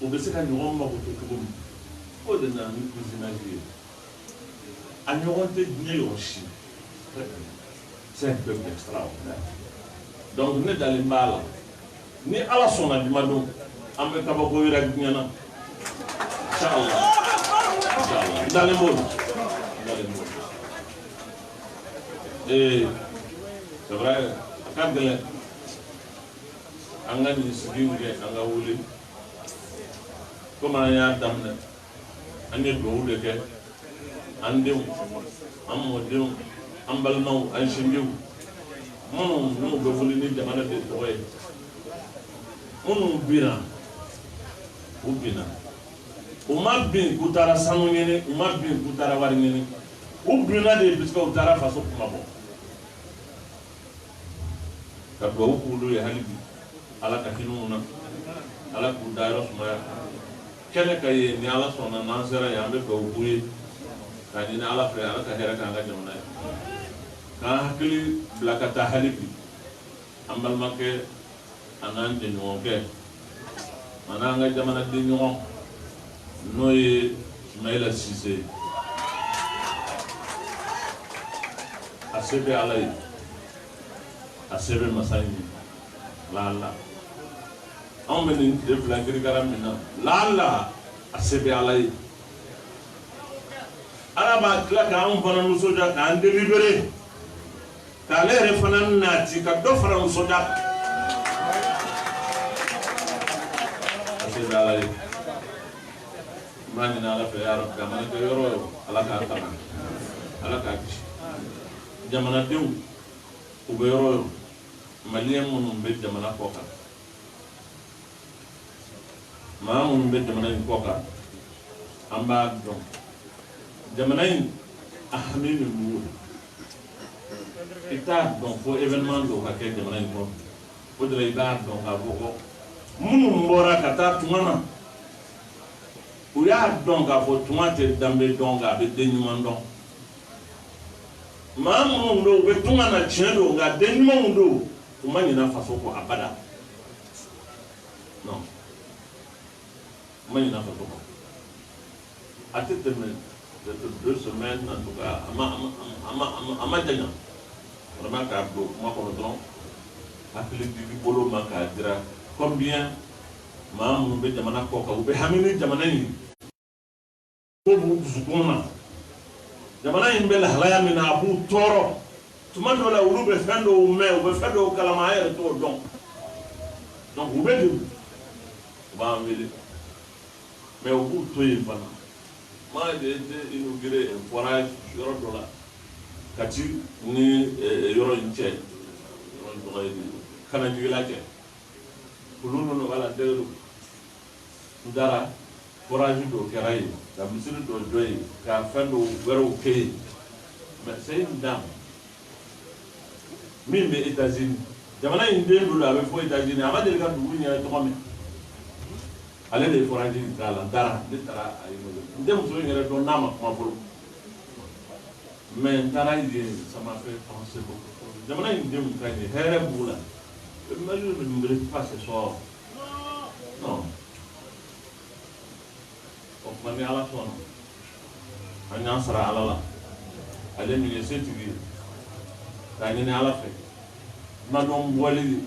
u bɛ se ka ɲɔgɔn makoto cogo min. O de nana ni cousinage ye. A ɲɔgɔn tɛ diɲɛ yɔrɔ si. C'est un peuple extraordinaire. Donc ne dalen b'a la, ni Ala sɔnna, jumadon an bɛ kabako yira diɲɛ na, inchallah, inchallah. N dalen b'o la, n dalen b'o la. Ee, c'est vrai, a ka gɛlɛn an ka nin sigi in kɛ, an ka wuli komi an y'a daminɛ. An ye dugawu de kɛ an denw, an mɔdenw, an balimaw, an sinjiw minnu n'u bɛ wuli ni jamana de tɔgɔ ye, minnu binna, u binna. U ma bin k'u taara sanu ɲini, u ma bin k'u taara wari ɲini, u binna de puisque u taara faso kuma bɔ. Ka dugawu k'olu ye hali bi, Ala ka hinɛ u na, Ala k'u dayɔrɔ sumaya. Kɛnɛ ka ye, ni Ala sɔnna, n'an sera yen, an bɛ dugawu k'u ye k'a ɲini Ala fɛ, Ala ka hɛrɛ k'an ka jamana ye, k'an hakili bila ka taa hali bi an balimakɛ, an n'an jɛɲɔgɔnkɛ, an n'an ka jamanaden ɲɔgɔn, n'o ye Sumayila Sise. A se bɛ Ala ye, a se bɛ masa in ye. Laala anw bɛ nin tile 2 kirikara min na, laala a se bɛ Ala ye, Ala b'a tila k'anw fana nisɔndiya, k'an délibéré, k'ale yɛrɛ fana nati ka dɔ fara nisɔndiya kan. A se bɛ Ala ye. N b'a ɲini Ala fɛ, ya Rabi, a mana kɛ yɔrɔ o yɔrɔ, Ala k'a tanga, Ala k'a kisi. Jamanadenw u bɛ yɔrɔ o yɔrɔ, maliyɛn minnu bɛ jamana kɔ kan, maa minnu bɛ jamana in kɔ kan, an b'a dɔn jamana in a hami min b'u la. I t'a dɔn fo événement dɔw ka kɛ jamana in kɔnɔ. O de la i b'a dɔn k'a fɔ ko minnu bɔra ka taa tunga na, u y'a dɔn k'a fɔ tunga tɛ danbe dɔn, nka a bɛ den ɲuman dɔn. Maa minnu don, u bɛ tunga na, tiɲɛ don, nka den ɲumanw don, u ma ɲinɛ faso kɔ abada. Non, u ma ɲinɛ faso kɔ. A tɛ tɛmɛ peut-être 2 semaines, en tout cas a ma a ma a ma janya vraiment. K'a don kuma kɔnɔ dɔrɔn, hakili jigi bolo ma k'a jira combien maa minnu bɛ jamana kɔ kan, u bɛ hami ni jamana in ko b'u dusukun na. Jamana in bɛ lahalaya min na, a b'u tɔɔrɔ. Tuma dɔw la, olu bɛ fɛn dɔw mɛn, u bɛ fɛn dɔw kalama, an yɛrɛ t'o dɔn. Donc u bɛ degun, u b'an wele, mais u b'u to yen fana. Moi, j'ai été inauguré un forage yɔrɔ dɔ la Kati ni yɔrɔ in cɛ, yɔrɔ in tɔgɔ ye di, Kanajigila cɛ, olu ninnu b'a la dɛgɛ don. N taara Forage dɔ kɛra yen, ka misiri dɔ jɔ yen, ka fɛn dɔw wɛrɛw kɛ yen. Mais c'est une dame min bɛ États-Unis, jamana in den don, a bɛ fɔ États-Unis, a ma deli ka dugu in yɛrɛ tɔgɔ mɛn. Ale de ye forage in k'a la. N taara, ne taara a ye, n tɛ muso in yɛrɛ dɔn n'a ma kuma fɔlɔ, mais n taara yen, ça m'a fait penser beaucoup. Jamana in denw ka ɲi, hɛrɛ b'u la. Mesure ne mérite pas ce sort, non. O tuma, ni Ala sɔnna, an y'an sara Ala la, ale min ye setigi ye, k'a ɲini Ala fɛ, madɔn bɔli,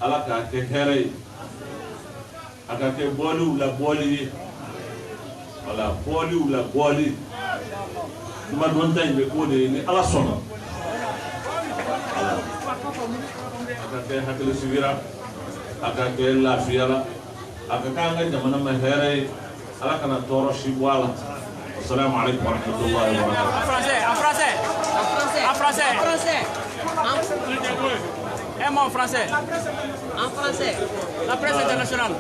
Ala k'a kɛ hɛrɛ ye, a ka kɛ bɔliw la bɔli ye, wala bɔliw la bɔli. Madɔn ta in bɛ k'o de ye, ni Ala sɔnna, a ka kɛ hakili sigira, a ka kɛ lafiya la, a ka k'an ka jamana ma hɛrɛ ye. Ala kana tɔɔrɔ si bɔ a la. Assalamu alaikum warahmatullahi wabarakatuh. En français, en français. En français. En français. En français. Un mot en français. En français. La presse internationale.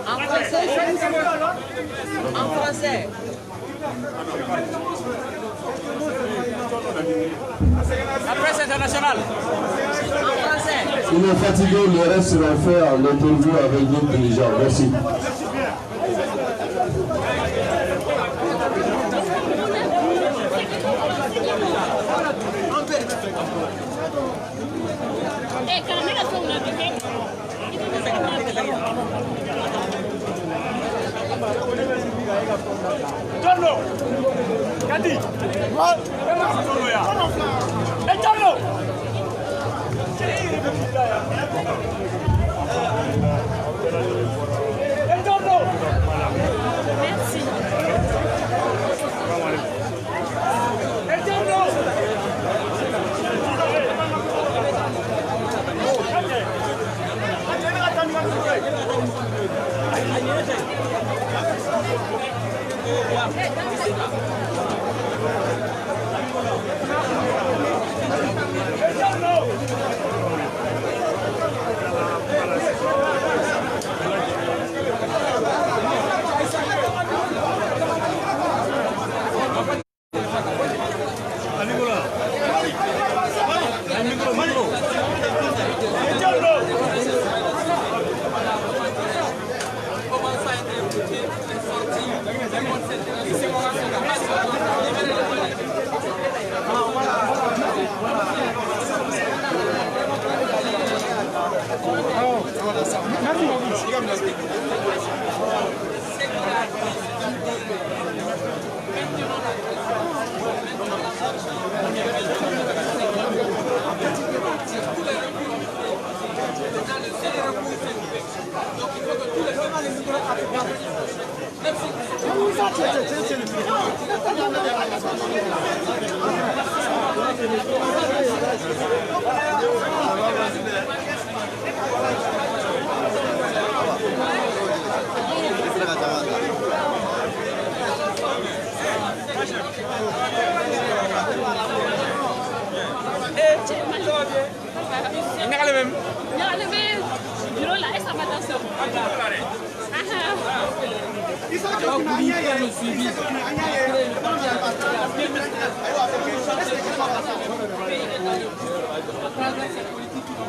En français. En français. La presse internationale. En français. Il est fatigué, le reste sera fait en interview avec d'autres dirigeants. Merci. Tchorno Kadi. Tchorno ya. Eh Tchorno. Eh Tchorno. Merci. Eh Tchorno.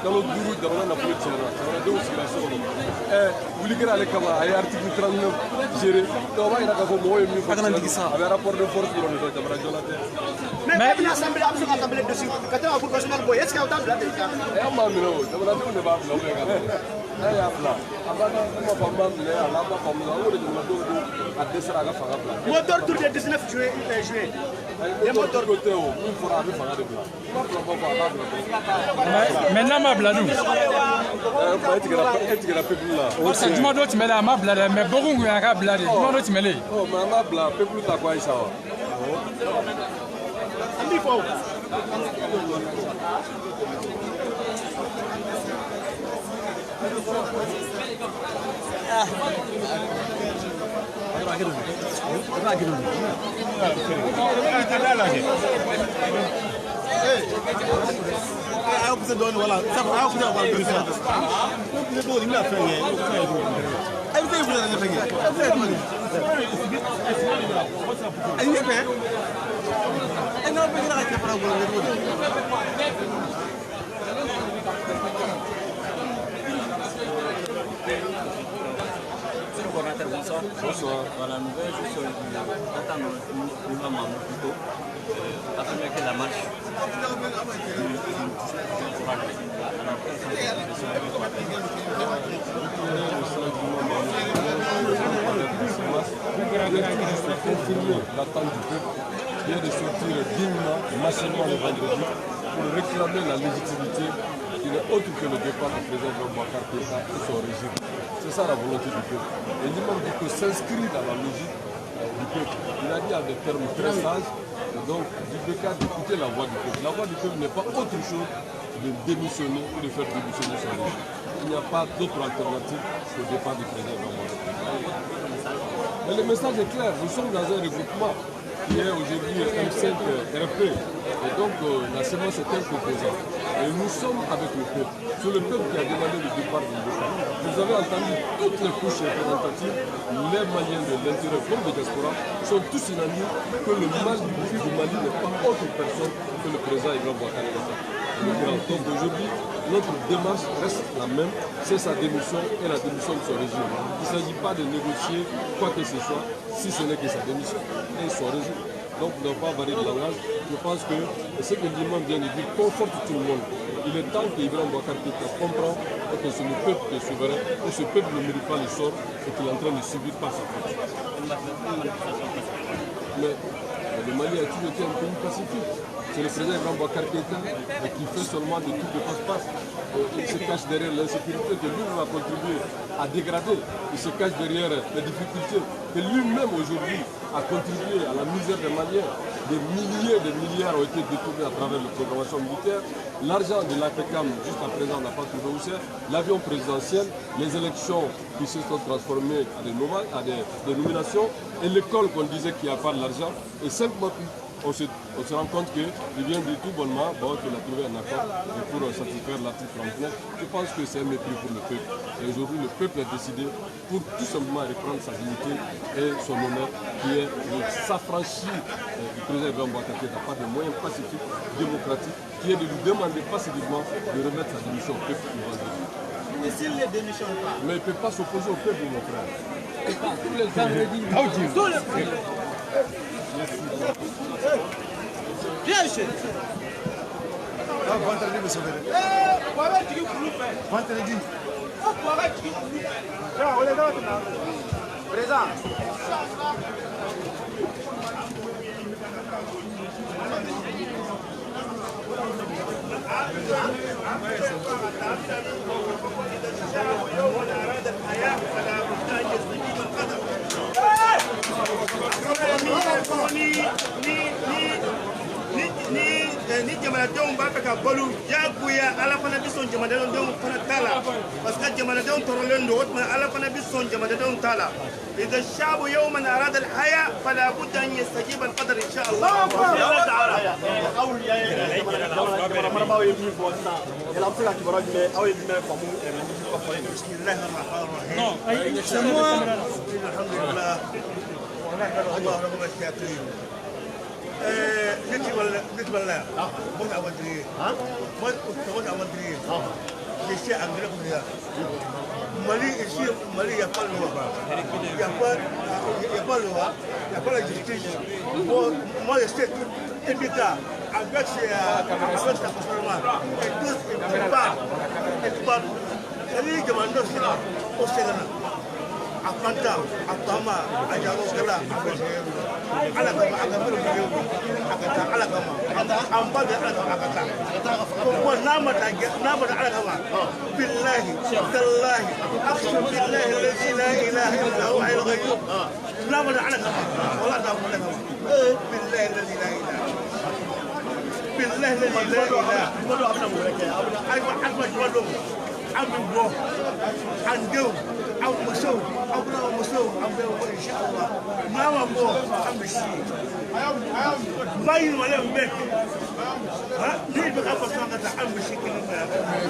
Kalo 5 jamana nafolo tiɲɛna, jamanadenw sigira so kɔnɔ. Wuli kɛra ale kama, a ye article 39 géré. Donc o b'a yira k'a fɔ mɔgɔw ye min fɔ, a bɛ rapport de force dɔrɔn de dɔn, jamana jɔla tɛ. Mais e bɛna assemblée, a bɛ se ka assemblée dessus ka tɛmɛ Cour constitutionnelle bɔ yen, est ce que aw t'a bila ten? An b'a minɛ o, jamanadenw de b'a bila ou bien ka minɛ. N'a y'a bila, a b'a ka kuma fɔ, an b'a minɛ, a n'a ma faamu, an k'o de jamanadenw ko a dɛsɛra, a ka fanga bila. Moteur tour de 19 juillet. Juillet. Moteur ko tɛ o, min fɔra a bɛ fanga de bila. Kuma fila ma fɔ, a b'a bila. Mais n'a ma bila dun? E tigɛra peuple la. Parce que juma dɔ tɛmɛlen a ma bila dɛ, mais bɔkun kun y'a ka bila de, juma dɔ tɛmɛlen. Ɔ, mais an b'a bila, peuple ta ko Ayisa wa. An b'i fɔ o. Monsieur le coordinateur, bonsoir. Bonsoir. Voilà, nous venons juste d'attendre l'imam Mahmoud plutôt, affirmer que la marche confirmer l'attente du peuple qui est de sortir dignement, massivement le vendredi pour réclamer la légitimité qui n'est autre que le départ du président Boubacar Keïta et son régime. C'est ça la volonté du peuple. Et l'imam Dicko s'inscrit dans la logique du peuple. Il a dit à des termes très sages, et donc d'IBK d'écouter la voix du peuple. La voix du peuple n'est pas autre chose de démissionner ou de faire démissionner son régime. Il n'y a pas d'autre alternative qu'au départ du président Boubacar Keïta. Mais le message est clair, nous sommes dans un regroupement qui est aujourd'hui M5 RP. Et donc la sémence est un composant. Et nous sommes avec le peuple. C'est le peuple qui a demandé le départ du départ. Vous avez entendu toutes les couches représentatives, les Maliens de l'intérieur comme de diaspora, sont tous unanimes que le mal du Mali n'est pas autre personne que le président Ibrahim Boubacar Keïta. Donc aujourd'hui, notre démarche reste la même, c'est sa démission et la démission de son régime. Il ne s'agit pas de négocier quoi que ce soit, si ce n'est que sa démission et son régime. Donc nous n'avons pas varié de langage. Je pense que ce que l'imam vient de dire conforte tout le monde. Il est temps qu'Ibrahim Boubacar Keïta comprend que c'est le peuple qui est souverain et ce peuple ne mérite pas le sort et qu'il est en train de subir par sa faute. Mais le Mali a toujours été un pays pacifique. C'est le président Ibrahim Boubacar Keïta qui fait seulement des trucs de passe-passe. Il se cache derrière l'insécurité que lui-même a contribué à dégrader. Il se cache derrière les difficultés que lui-même aujourd'hui a contribué à la misère des Maliens. Des milliers de milliards ont été détournés à travers la programmation militaire. L'argent de l'APCAM, jusqu'à présent, n'a pas trouvé où c'est. L'avion présidentiel, les élections qui se sont transformées à des nominations, et l'école qu'on disait qu'il n'y a pas de l'argent. Et 5 mois plus, on se rend compte qu'il vient de tout bonnement, bon, qu'il a trouvé un accord pour satisfaire l'article 39. Je pense que c'est un mépris pour le peuple. Et aujourd'hui, le peuple a décidé pour tout simplement reprendre sa dignité et son honneur, qui est de s'affranchir du président Ibrahim Boubacar Keïta par des moyens pacifiques, démocratiques, qui est de lui demander pacifiquement de remettre sa démission au peuple le vendredi. Et s'il ne démissionne pas? Mais il ne peut pas s'opposer au peuple, mon frère. Tous les vendredis. Tous les vendredis. Viens ici. Vendredi, monsieur. Vendredi. Présent. Ni jamanadenw b'a fɛ ka balo diyagoya ala fana bɛ sɔn jamanadenw fana ta la parce que jamanadenw tɔɔrɔlen don o tuma ala fana bɛ sɔn jamanadenw ta la إذا الشعب يوما أراد الحياة فلا بد أن يستجيب القدر إن شاء الله. بسم الله الرحمن الرحيم. الحمد لله ونحمد الله رب الشاكرين. Mali ici, Mali, il n'y a pas de loi. Il n'y a pas de loi, il n'y a pas la justice. Bon, moi, je sais tout, MBK, avec sa gouvernement, et tous, ils parlent. Ils parlent. C'est-à-dire que maintenant, c'est là, au Sénat, à Fanta, à Tama, à Yarokala, à بالله تالله اقسم بالله الذي لا اله الا هو الحي القيوم لا مدى على كما ولا تعرف على كما بالله الذي لا اله بالله الذي لا اله اله Aw bɛna musow an bɛ bɔ inshallah n'a ma bɔ an bɛ si n b'a ɲini maliyɛnw bɛɛ fɛ ni bɛ ka fɔ an ka taa an bɛ si kelen fɛ.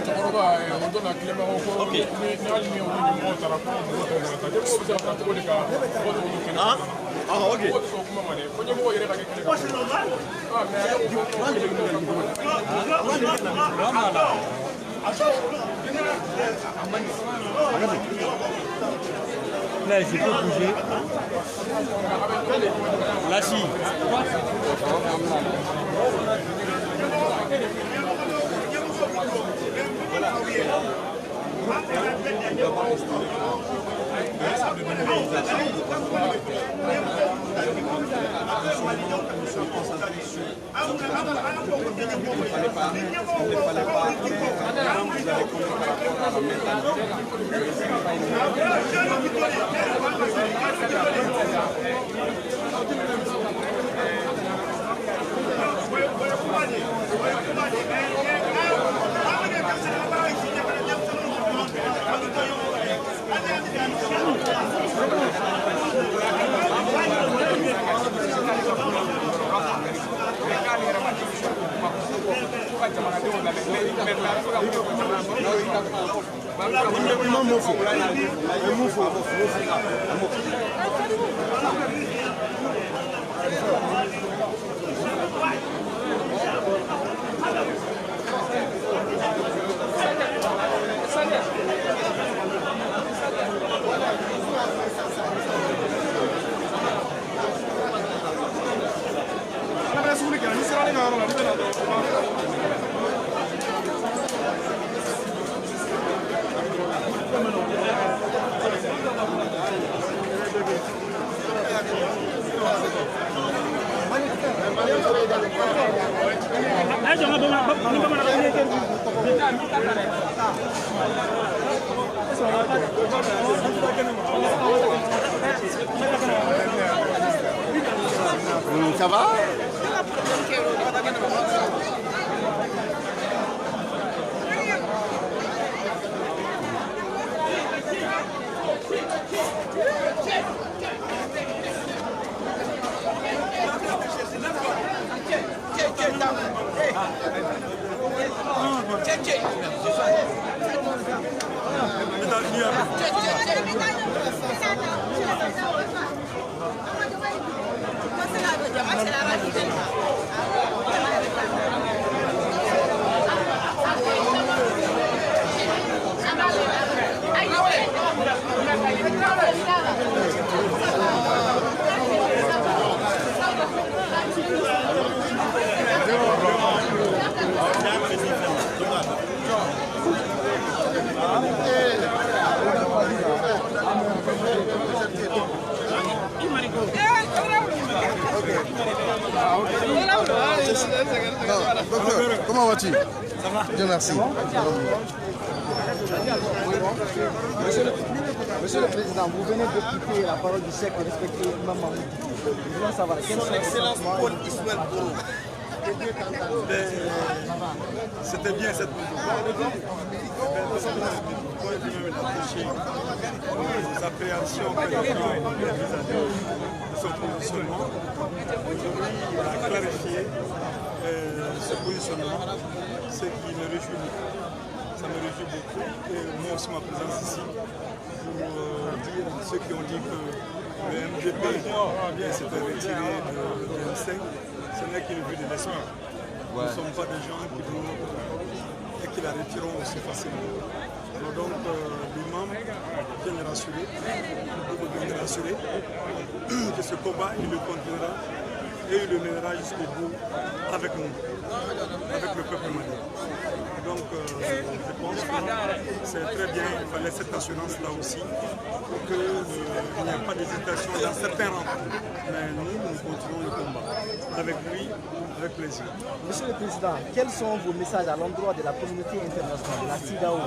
Cɛkɔrɔba o don na Clément ko ni hali ni olu ɲɛmɔgɔw taara ko mɔgɔ tɔw mana taa ɲɛmɔgɔw bɛ se ka taa cogo di ka mɔgɔ tɔw to kɛnɛ kan? Ah, ok. Mɔgɔw tɛ sɔn o kuma ma dɛ, fo ɲɛmɔgɔw yɛrɛ ka kɛ kɛnɛ kan. C'est normal. Ah, mais ale ko ko Là, je peux bouger. Là, si. Ça va? Docteur, comment vas-tu? Ça va. Dieu merci. Monsieur le Président, vous venez de quitter la parole du siècle respecté Imam Mahmoud Dicko. Nous voulons savoir quel Son Excellence Paul Ismaël Boro. C'était bien cette maison. Les appréhensions que nous avons vis-à-vis de son positionnement. Aujourd'hui, il a clarifié ce positionnement, ce qui me réjouit beaucoup. Ça me réjouit beaucoup. Et moi aussi, ma présence ici, pour dire à ceux qui ont dit que le MDP s'était retiré de M5, ce n'est qu'une vue de l'esprit. Nous ne sommes pas des gens qui vont et qui la retireront aussi facilement. Alors donc, l'imam vient de rassurer, vient de rassurer que ce combat, il le continuera et il le mènera jusqu'au bout avec nous, avec le peuple malien. Donc, je pense que c'est très bien, il fallait cette assurance-là aussi, pour qu'il n'y ait pas d'hésitation dans certains rangs. Mais nous, nous continuons le combat. Avec lui, avec plaisir. Monsieur le Président, quels sont vos messages à l'endroit de la communauté internationale, la CEDEAO?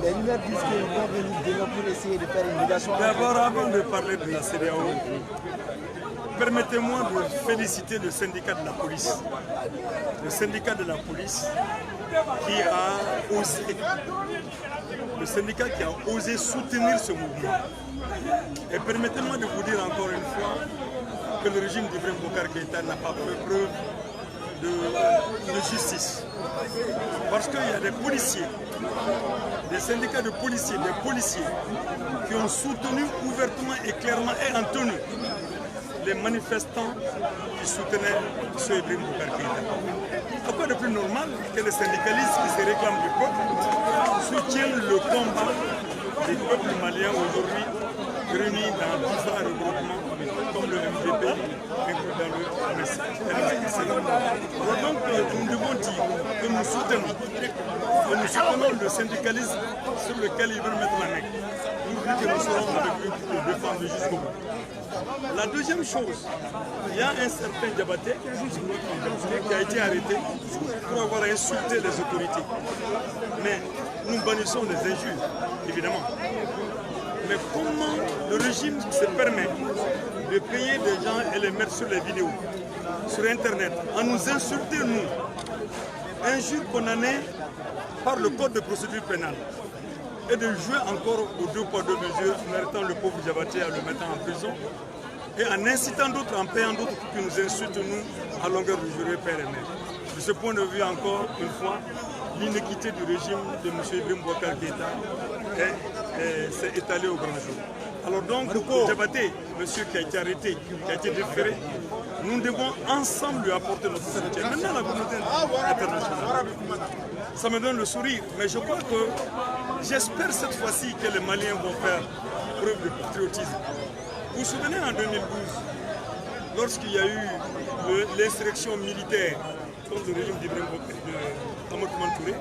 Les rumeurs disent qu'ils vont venir demain pour essayer de faire une médiation. D'abord, avant de parler de la CEDEAO, permettez-moi de féliciter le syndicat de la police. Le syndicat de la police qui a osé Le syndicat qui a osé soutenir ce mouvement. Et permettez-moi de vous dire encore une fois que le régime d'Ibrahim Boubacar Keïta n'a pas fait preuve de justice. Parce qu'il y a des policiers, des syndicats de policiers, des policiers qui ont soutenu ouvertement et clairement et en tenue les manifestants qui soutenaient ce Ibrahim Boubacar Keïta. Pourquoi de plus normal que les syndicalistes qui se réclament du peuple soutiennent le combat des peuples maliens aujourd'hui réunis dans différents regroupements comme le MDP et dans le MSC. Donc nous devons dire que nous soutenons le syndicalisme sur lequel ils veulent mettre la main. Nous que nous serons avec eux pour le défendre jusqu'au bout. La deuxième chose, il y a un certain Diabaté qui a été arrêté pour avoir insulté les autorités. Mais nous bannissons les injures, évidemment. Mais comment le régime se permet de payer des gens et les mettre sur les vidéos, sur Internet, à nous insulter, nous, injures condamnées par le code de procédure pénale, et de jouer encore aux deux poids deux mesures en arrêtant le pauvre Diabaté, en le mettant en prison, et en incitant d'autres, en payant d'autres pour qu'ils nous insultent, nous, à longueur de journée, père et mère. De ce point de vue, encore une fois, l'inéquité du régime de M. Ibrahim Boubacar Keïta s'est étalée au grand jour. Alors donc, Diabaté, monsieur qui a été arrêté, qui a été déféré, nous devons ensemble lui apporter notre soutien. Maintenant, la communauté internationale, ça me donne le sourire, mais je crois que, j'espère cette fois-ci que les Maliens vont faire preuve de patriotisme. Vous vous souvenez en 2012, lorsqu'il y a eu l'insurrection militaire contre le régime d'Ibrahim Amadou Touré,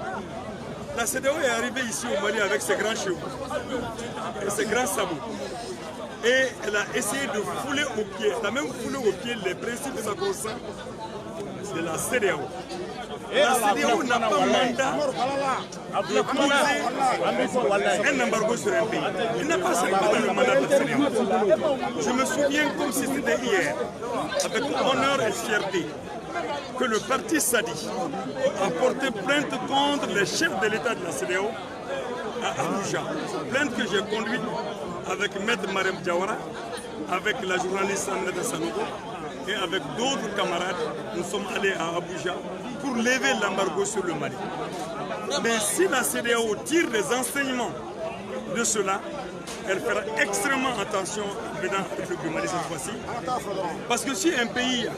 la CEDEAO est arrivée ici au Mali avec ses grands chevaux et ses grands sabots. Et elle a essayé de fouler au pied, elle a même foulé au pied les principes sacrosaints de la CEDEAO. La CEDEAO n'a pas mandat de poser un embargo sur un pays. Il n'a pas le mandat de la CEDEAO. Je me souviens comme si c'était hier, avec honneur et fierté, que le parti Sadi a porté plainte contre les chefs de l'État de la CEDEAO à Abuja. Plainte que j'ai conduite avec Maître Marem Diawara, avec la journaliste Aminata Sanogo et avec d'autres camarades. Nous sommes allés à Abuja pour lever l'embargo sur le Mali. Mais si la CEDEAO tire des enseignements de cela, elle fera extrêmement attention venant à la République du Mali cette fois-ci. Parce que si un pays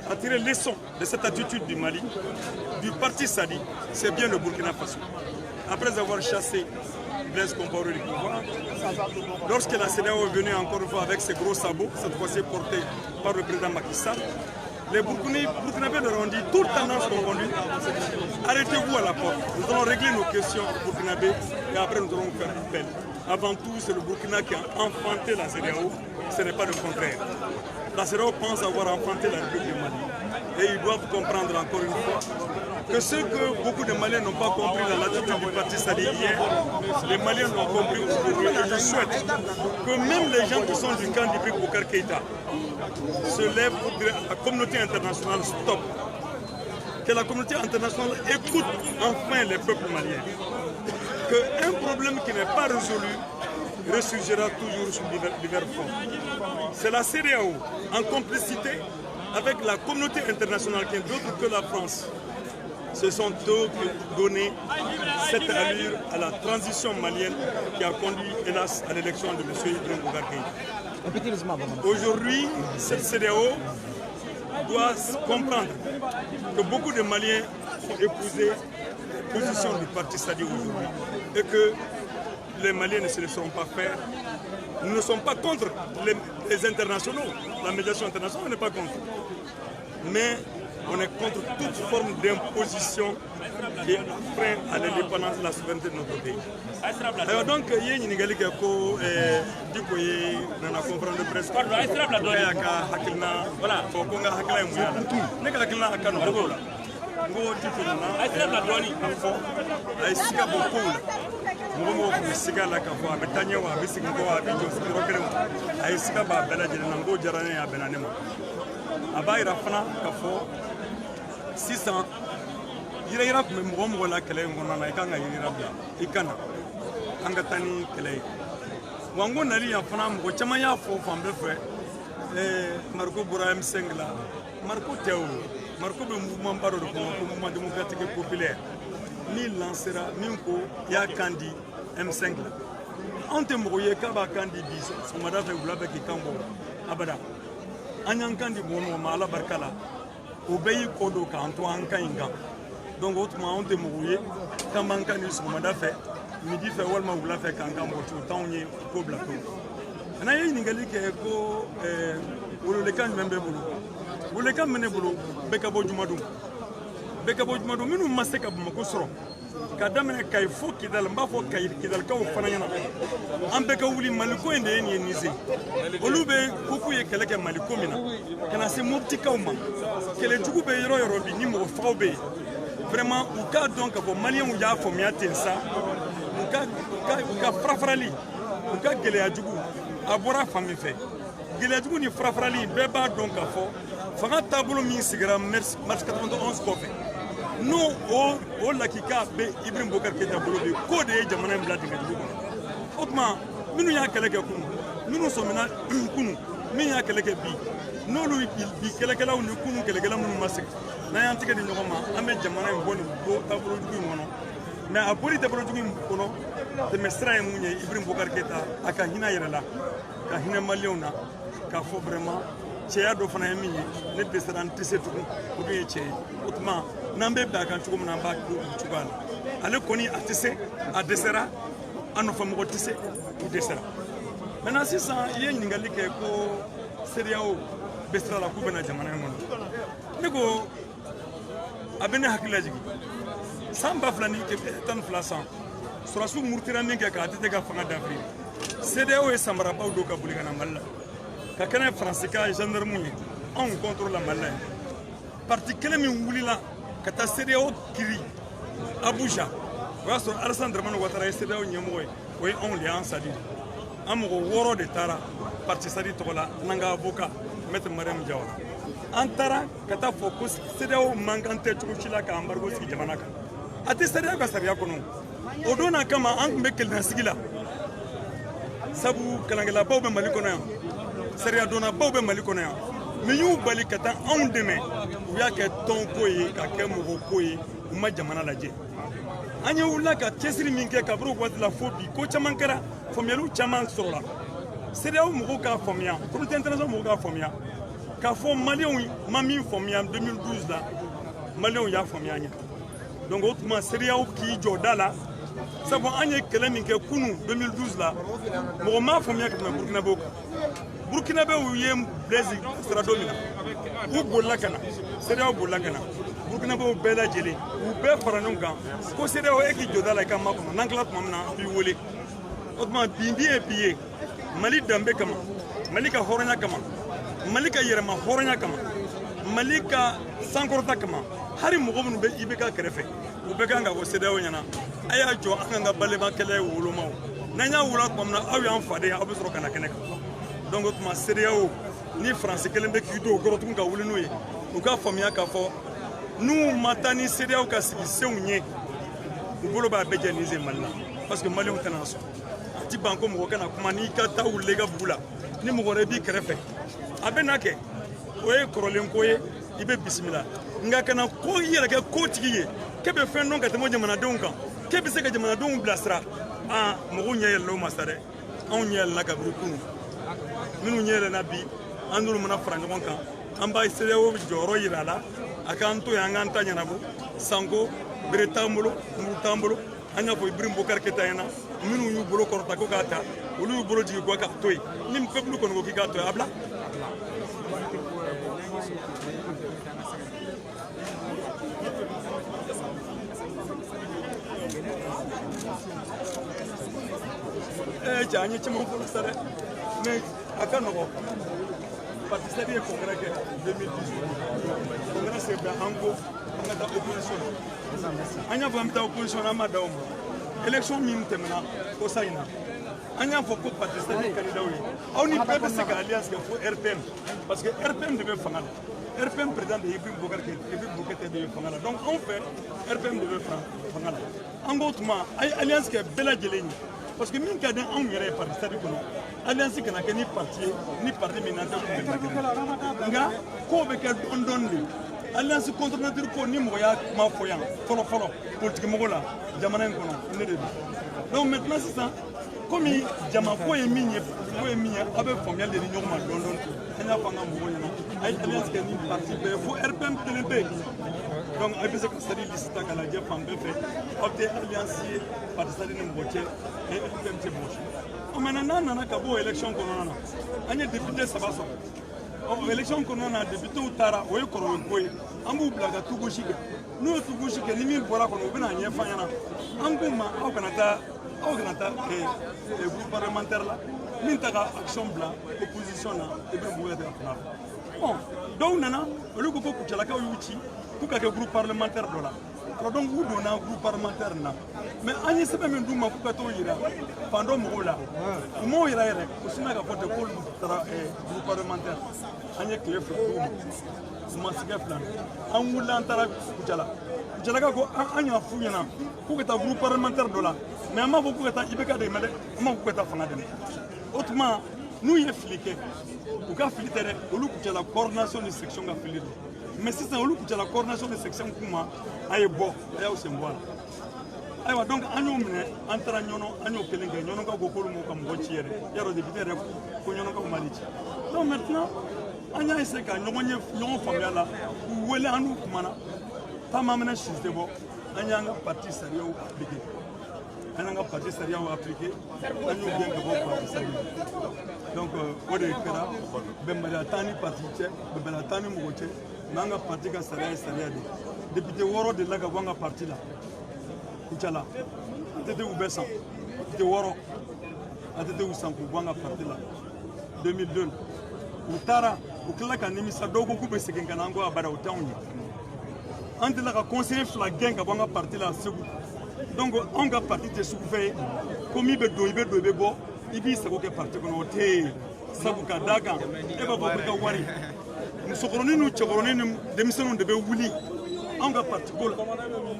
a tiré leçon de cette attitude du Mali, du parti Sadi, c'est bien le Burkina Faso. Après avoir chassé Blaise Compaoré du pouvoir, lorsque la CEDEAO est venue encore une fois avec ses gros sabots, cette fois-ci portés par le président Macky Sall, les Burkinabés leur ont dit, toute tendance confondue, arrêtez-vous à la porte. Nous allons régler nos questions burkinabés et après nous allons faire appel. Avant tout, c'est le Burkina qui a enfanté la CEDEAO, ce n'est pas le contraire. La CEDEAO pense avoir enfanté la République du Mali. Et ils doivent comprendre encore une fois que ce que beaucoup de Maliens n'ont pas compris dans l'attitude du parti Sadi hier, les Maliens l'ont compris aujourd'hui. Et je souhaite que même les gens qui sont du camp d'Ibrahim Boubacar Keïta se lèvent pour dire à la communauté internationale stop. Que la communauté internationale écoute enfin les peuples maliens. Qu'un problème qui n'est pas résolu ressurgira toujours sous divers formes. C'est la CEDEAO, en complicité avec la communauté internationale qui est d'autre que la France. Ce sont eux qui ont donné cette allure à la transition malienne qui a conduit, hélas, à l'élection de M. Ibrahim Boubacar Keïta. Aujourd'hui, cette CEDEAO doit comprendre que beaucoup de Maliens ont épousé la position du parti Sadi aujourd'hui et que les Maliens ne se laisseront pas faire. Nous ne sommes pas contre les internationaux. La médiation internationale, on n'est pas contre. Mais on est contre toute forme d'imposition qui est frein à l'indépendance et à la souveraineté de notre pays. Alors donc, il y a une ko diko ye nana conférence de presse. Voilà, faut qu'on a hakila muya. Ne ka hakila akano ko la. Ngo diko nana. Ay sika beaucoup la. Mɔgɔ mɔgɔ kun bɛ siga la k'a fɔ a bɛ taa ɲɛ wa a bɛ segin kɔ wa a bɛ jɔ sigiyɔrɔ kelen wa a ye siga b'a bɛɛ lajɛlen na n k'o diyara ne ye a bɛnna ne ma. A b'a yira fana k'a fɔ sisan Yɛrɛ tun bɛ mɔgɔ o mɔgɔ la kɛlɛ in kɔnɔna na, i kan ka yɛrɛ bila i ka na an ka taa ni kɛlɛ ye. Wa n ko nali yan fana, mɔgɔ caman y'a fɔ fan bɛɛ fɛ, Mariko bɔra M5 la. Mariko tɛ o, Mariko bɛ mouvement ba dɔ de kɔnɔ ko Mouvement démocratique et populaire min lancera, min ko i y'a kan di M5 la. Anw tɛ mɔgɔ ye k'a b'a kan di bi sɔgɔmada fɛ, wula fɛ k'i kan bɔ abada. An y'an kan di mɔgɔ mɔgɔ ma, Ala barika la, o bɛɛ y'i kɔ don k'an to an kan in kan. Donc o tuma anw tɛ mɔgɔw ye k'an b'an kan di sɔgɔmada fɛ, midi fɛ walima wula fɛ k'an kan bɔ cogo t'anw ye ko bila to. N'an ye ɲininkali kɛ ko welewelekan jumɛn b'e bolo, welewelekan bɛ ne bolo, bɛɛ ka bɔ jumadon, bɛɛ ka bɔ jumadon. Minnu ma se ka Bamakɔ sɔrɔ ka daminɛ Kayi fo Kidali, n b'a fɔ Kayi Kidalikaw fana ɲɛna, an bɛɛ ka wuli. Maliko in de ye nin ye nin se olu bɛ ko k'u ye kɛlɛ kɛ Maliko min na ka na se Moptikaw ma, kɛlɛjugu bɛ yɔrɔ yɔrɔ bi ni mɔgɔ fagaw bɛ yen. Vraiment u k'a dɔn k'a fɔ maliyɛnw y'a faamuya ten sa, u ka farafarali, u ka gɛlɛya jugu a bɔra fan min fɛ. Gɛlɛya jugu ni farafarali bɛɛ b'a dɔn k'a fɔ fanga taabolo min sigira mars 91 kɔfɛ, n'o o lakika bɛ Ibrahim Boubacar Keïta bolo bi, k'o de ye jamana in bila dingɛ jugu kɔnɔ. O tuma minnu y'a kɛlɛ kɛ kunun, minnu sɔmina kunun, min y'a kɛlɛ kɛ bi, n'olu bi kɛlɛkɛlaw ni kunun kɛlɛkɛla minnu ma sigi, n'an y'an tɛgɛ di ɲɔgɔn ma, an bɛ jamana in bɔ nin taabolo jugu in kɔnɔ. Mais a bɔli taabolo jugu in kɔnɔ, tɛmɛ sira ye mun ye? Ibrahim Boubacar Keïta a ka hinɛ yɛrɛ la, ka hinɛ maliyɛnw na, k'a fɔ vraiment cɛya dɔ fana ye min ye, ne dɛsɛra n tɛ se tugun, o dun ye cɛ ye. O tuma n'an bɛ bɛn a kan cogo min na, an b'a k'o cogoya la. Ale kɔni a tɛ se, a dɛsɛra, a nɔfɛ mɔgɔ tɛ se, u dɛsɛra. Maintenant sisan i ye ɲininkali kɛ ko CEDEAO bɛ sira la k'u bɛna jamana in kɔnɔ. Ne ko a bɛ ne hakili lajigin san 2012 san, sɔrɔdasiw murutira min kɛ k'a ATT ka fanga dafiri, CEDEAO ye samarabaw don ka boli ka na Mali la, ka kɛ n'a ye Faransi ka gendarme ye anw contre la Mali la yen. Parti kelen min wulila ka taa CEDEAO kiri Abuja, o y'a sɔrɔ Alassane Dramane Ouattara ye CEDEAO ɲɛmɔgɔ ye, o ye anw de ye, an Sadi de. An mɔgɔ 6 de taara parti Sadi tɔgɔ la n'an ka avocat maître Mariam Diawara. An taara ka taa fɔ ko CEDEAO man kan tɛ cogo si la ka embargo sigi jamana kan, a tɛ CEDEAO ka sariya kɔnɔ. O don na kama an tun bɛ kelennasigi la, sabu kalankɛlabaw bɛ Mali kɔnɔ yan, sariyadonnabaw bɛ Mali kɔnɔ yan, min y'u bali ka taa anw dɛmɛ, u y'a kɛ tɔnko ye, ka kɛ mɔgɔko ye, u ma jamana lajɛ. An ye wulila ka cɛsiri min kɛ kabini o waati la fo bi, ko caman kɛra, faamuyaliw caman sɔrɔla. CEDEAO mɔgɔw k'a faamuya, communauté internationale mɔgɔw k'a faamuya k'a fɔ maliyɛnw ma min faamuya 2012 la, maliyɛnw y'a faamuya ɲɛ. Donc o tuma CEDEAO k'i jɔ da la, sabu an ye kɛlɛ min kɛ kunun 2012 la, mɔgɔ m'a faamuya ka tɛmɛ Burkinabɛw kan. Burkinabɛw ye Blaise sira don min na, u bolila ka na, CEDEAO bolila ka na, Burkinabɛw bɛɛ lajɛlen u bɛɛ fara ɲɔgɔn kan ko CEDEAO e k'i jɔ da la i ka makɔnɔ, n'an tila tuma min na an b'i wele. O tuma bi bi ye bi ye, Mali danbe kama, Mali ka hɔrɔnya kama, Mali ka yɛrɛma hɔrɔnya kama, Mali ka sankɔrɔta kama, hali mɔgɔ minnu bɛ IBK kɛrɛfɛ, u bɛɛ kan ka fɔ CEDEAO ɲɛna, a y'a jɔ an k'an ka balima kɛlɛ woloma o, n'an y'a wolo tuma min na aw y'an faden, aw bɛ sɔrɔ ka na kɛnɛ kan. Donc o tuma CEDEAO ni Faransi kelen bɛ k'i don o kɔrɔ tuguni ka wuli n'u ye, u k'a faamuya k'a fɔ n'u ma taa ni CEDEAO ka sigi senw ye, u bolo b'a bɛɛ jɛ nin sen Mali la, parce que maliyɛnw tɛna sɔn. A ti ban ko mɔgɔ kana kuma n'i ka taa wuli i ka bugu la, ni mɔgɔ wɛrɛ b'i kɛrɛfɛ, a bɛ na kɛ, o ye kɔrɔlen ko ye, i bɛ bisimila. Nka kana ko i yɛrɛ kɛ kotigi ye, k'e bɛ fɛn dɔn ka tɛmɛ jamanadenw kan, k'e bɛ se ka jamanadenw bilasira. Aa mɔgɔw ɲɛ yɛlɛla o ma sa dɛ, anw ɲɛ yɛlɛla kabini kunun, minnu ɲɛ yɛlɛnna bi, an n'olu mana fara ɲɔgɔn kan, an b'a CEDEAO jɔyɔrɔ yira a la, a k'an to yen, an k'an ta ɲɛnabɔ. Sanko bere t'an bolo, muru t'an bolo, an y'a fɔ Ibrahim Boubacar Keïta ɲɛna, minnu y'u bolo kɔrɔta ko k'a ta, olu y'u bolo jigin ko k'a to yen, ni peuple kɔni ko k'i k'a to yen, a bila. Cɛ an ye caman fɔlɔ sa dɛ, mais a ka nɔgɔn. Parti Sadi ye congrès kɛ 2018, congrès senfɛ an ko an ka taa opposition na, an y'a fɔ an bɛ taa opposition na, an ma da o ma. Élection min tɛmɛna kɔsa in na, an y'a fɔ ko parti Sadi candidat ye, aw ni bɛɛ bɛ se ka alliance kɛ fo RPM, parce que RPM de bɛ fanga la. RPM président de ye Ibrahim Boubacar Keïta, Ibrahim Boubacar Keïta de ye fanga la. Donc anw fɛ RPM de bɛ fanga la. An k'o tuma a ye alliance kɛ bɛɛ lajɛlen ye, parce que min ka di anw yɛrɛ ye parti SADI kɔnɔ, alliance kana kɛ ni parti ye ni parti min n'an tɛ kunbɛnna kelen. Nka kow bɛ kɛ dɔɔni dɔɔni de. Alliance contre nature ko ni mɔgɔ y'a kuma fɔ yan fɔlɔ fɔlɔ politique mɔgɔ la jamana in kɔnɔ, ne de don. Donc maintenant sisan, komi jama ko ye min ye, ko ye min ye, aw bɛ faamuyali de di ɲɔgɔn ma dɔɔni dɔɔni. An y'a fɔ an ka mɔgɔw ɲɛna, a ye alliance kɛ ni parti bɛɛ ye fo RPM kelen bɛ yen. Donc a bɛ se ka SADI liste ta k'a lajɛ fan bɛɛ fɛ, aw tɛ alliance ye parti SADI ni mɔgɔ cɛ, RPM tɛ mɔgɔ si. O maintenant n'a nana ka bɔ o élection kɔnɔna na, an ye député 3 sɔrɔ. Ɔ élection kɔnɔna na, députéw taara, o ye kɔrɔlen ko ye, an b'u bila ka tugosi kɛ. N'u ye tugosi kɛ, ni min bɔra kɔnɔ, u bɛna ɲɛfɔ an ɲɛna. An k'u ma aw kana taa, aw kana taa groupe parlementaire la min ta ka action bila opposition na, i bɛ mɔgɔw yɛrɛ ka fanga la. Bon, dɔw nana, olu ko ko Kucalakaw y'u ci k'u ka kɛ groupe parlementaire dɔ la. Alors donc u donna groupe parlementaire na, mais an ye sɛbɛn min d'u ma k'u ka t'o yira fan dɔ mɔgɔw la, u m'o yira yɛrɛ, u sinna ka fɔ ten k'olu taara groupe parlementaire. An ye tile 2 d'u ma, u ma sigɛ 2 na, an wulila an taara Kucala. Kucalakaw ko an y'a f'u ɲɛna k'u ka taa groupe parlementaire dɔ la, mais an m'a fɔ k'u ka taa IBK dɛmɛ dɛ, an m'a fɔ k'u ka taa fanga dɛmɛ. O tuma n'u ye fili kɛ, u ka fili tɛ dɛ, olu Kucala coordination ni section ka fili don. Mais sisan olu Kucala coordination ni section k'u ma a ye bɔ, a y'aw sen bɔ a la. Ayiwa, donc an y'o minɛ, an taara Ɲɔnɔ, an y'o kelen kɛ. Ɲɔnɔkaw ko k'olu m'u ka mɔgɔ ci yɛrɛ, yarɔ député yɛrɛ ko Ɲɔnɔkaw m'ale ci. Donc maintenant an y'a essayer ka ɲɔgɔn ye, ɲɔgɔn faamuya la, k'u wele, an n'u kumana. Taama minɛ si tɛ bɔ, an y'an ka parti sariyaw appliquer, an y'an ka parti sariyaw appliquer, an y'u gɛn ka bɔ parti SADI. Donc o de kɛra bɛnbaliya t'an ni parti cɛ, bɛnbaliya t'an ni mɔgɔ cɛ, mais an ka parti ka sariya ye sariya de ye. Député 6 delila ka bɔ an ka parti la Kucala, ATT y'u bɛɛ san. Député 6, ATT y'u san k'u bɔ an ka parti la 2002. U taara, u tilala ka nimisa, dɔw ko k'u bɛ segin ka na, an ko abada, o t'anw ye. An delila ka conseiller 2 gɛn ka bɔ an ka parti la Segu. Donc anw ka parti tɛ sugufɛ ye ko min bɛ don, i bɛ don, i bɛ bɔ, i b'i sago kɛ parti kɔnɔ, o tɛ yen. Sabu ka d'a kan, e b'a fɔ ko i ka wari, musokɔrɔnin ni cɛkɔrɔnin ni denmisɛnninw de bɛ wuli anw ka parti ko la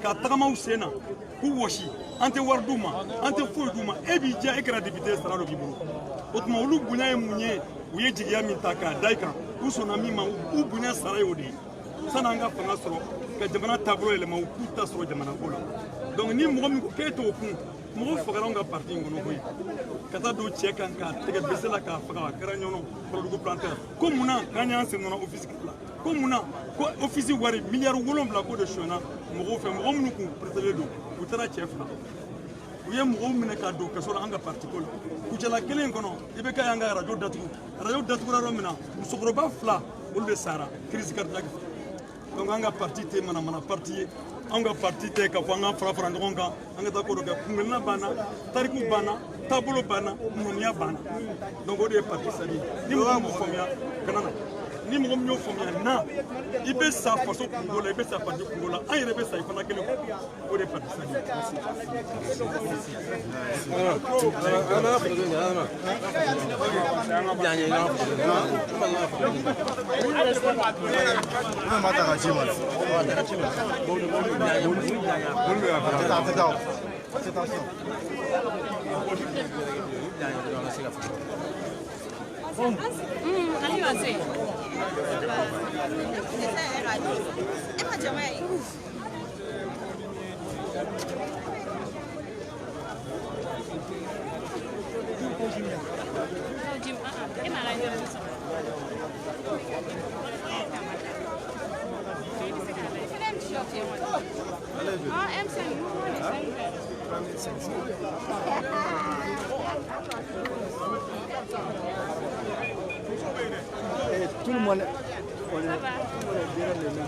ka tagama u sen na k'u wɔsi. An tɛ wari d'u ma, an tɛ foyi d'u ma. E b'i diya, e kɛra député, sara dɔ b'i bolo. O tuma olu bonya ye mun ye? U ye jigiya min ta k'a da i kan, u sɔnna min ma, u bonya sara ye o de ye. Sanni an ka fanga sɔrɔ ka jamana taabolo yɛlɛma, u k'u ta sɔrɔ jamana ko la. Donc ni mɔgɔ min ko k'e t'o kun, mɔgɔ fagara anw ka parti in kɔnɔ koyi, ka taa don cɛ kan k'a tɛgɛ bese la k'a faga. A kɛra Ɲɔnɔ Kɔrɔdugu planteur. Ko munna k'an y'an sen nɔnɔ office la? Ko munna ko office wari miliyari 7 ko de sonyɛna mɔgɔw fɛ, mɔgɔ minnu kun prêtelen don, u taara cɛ 2, u ye mɔgɔw minɛ ka don kaso la an ka parti ko la. Kucala kelen kɔnɔ, i bɛ k'a y'an ka arajo datugu. Arajo datugura yɔrɔ min na, musokɔrɔba 2 olu de sara crise cardiaque fɛ. Donc an ka parti tɛ manamana parti ye, anw ka parti tɛ k'a fɔ an ka fara fara ɲɔgɔn kan, an ka taa ko dɔ kɛ. Kunkelenna banna, tariku banna, taabolo banna, ŋaniya banna. Donc o de ye parti SADI ye. Ni mɔgɔ min m'o faamuya, kana na. Ni mɔgɔ min y'o faamuya, na i bɛ sa faso kungo la, i bɛ sa parti kungo la, an yɛrɛ bɛ sa i fana kelen kɔ. O de ye parti SADI ye. Tout le monde, on est derrière le même.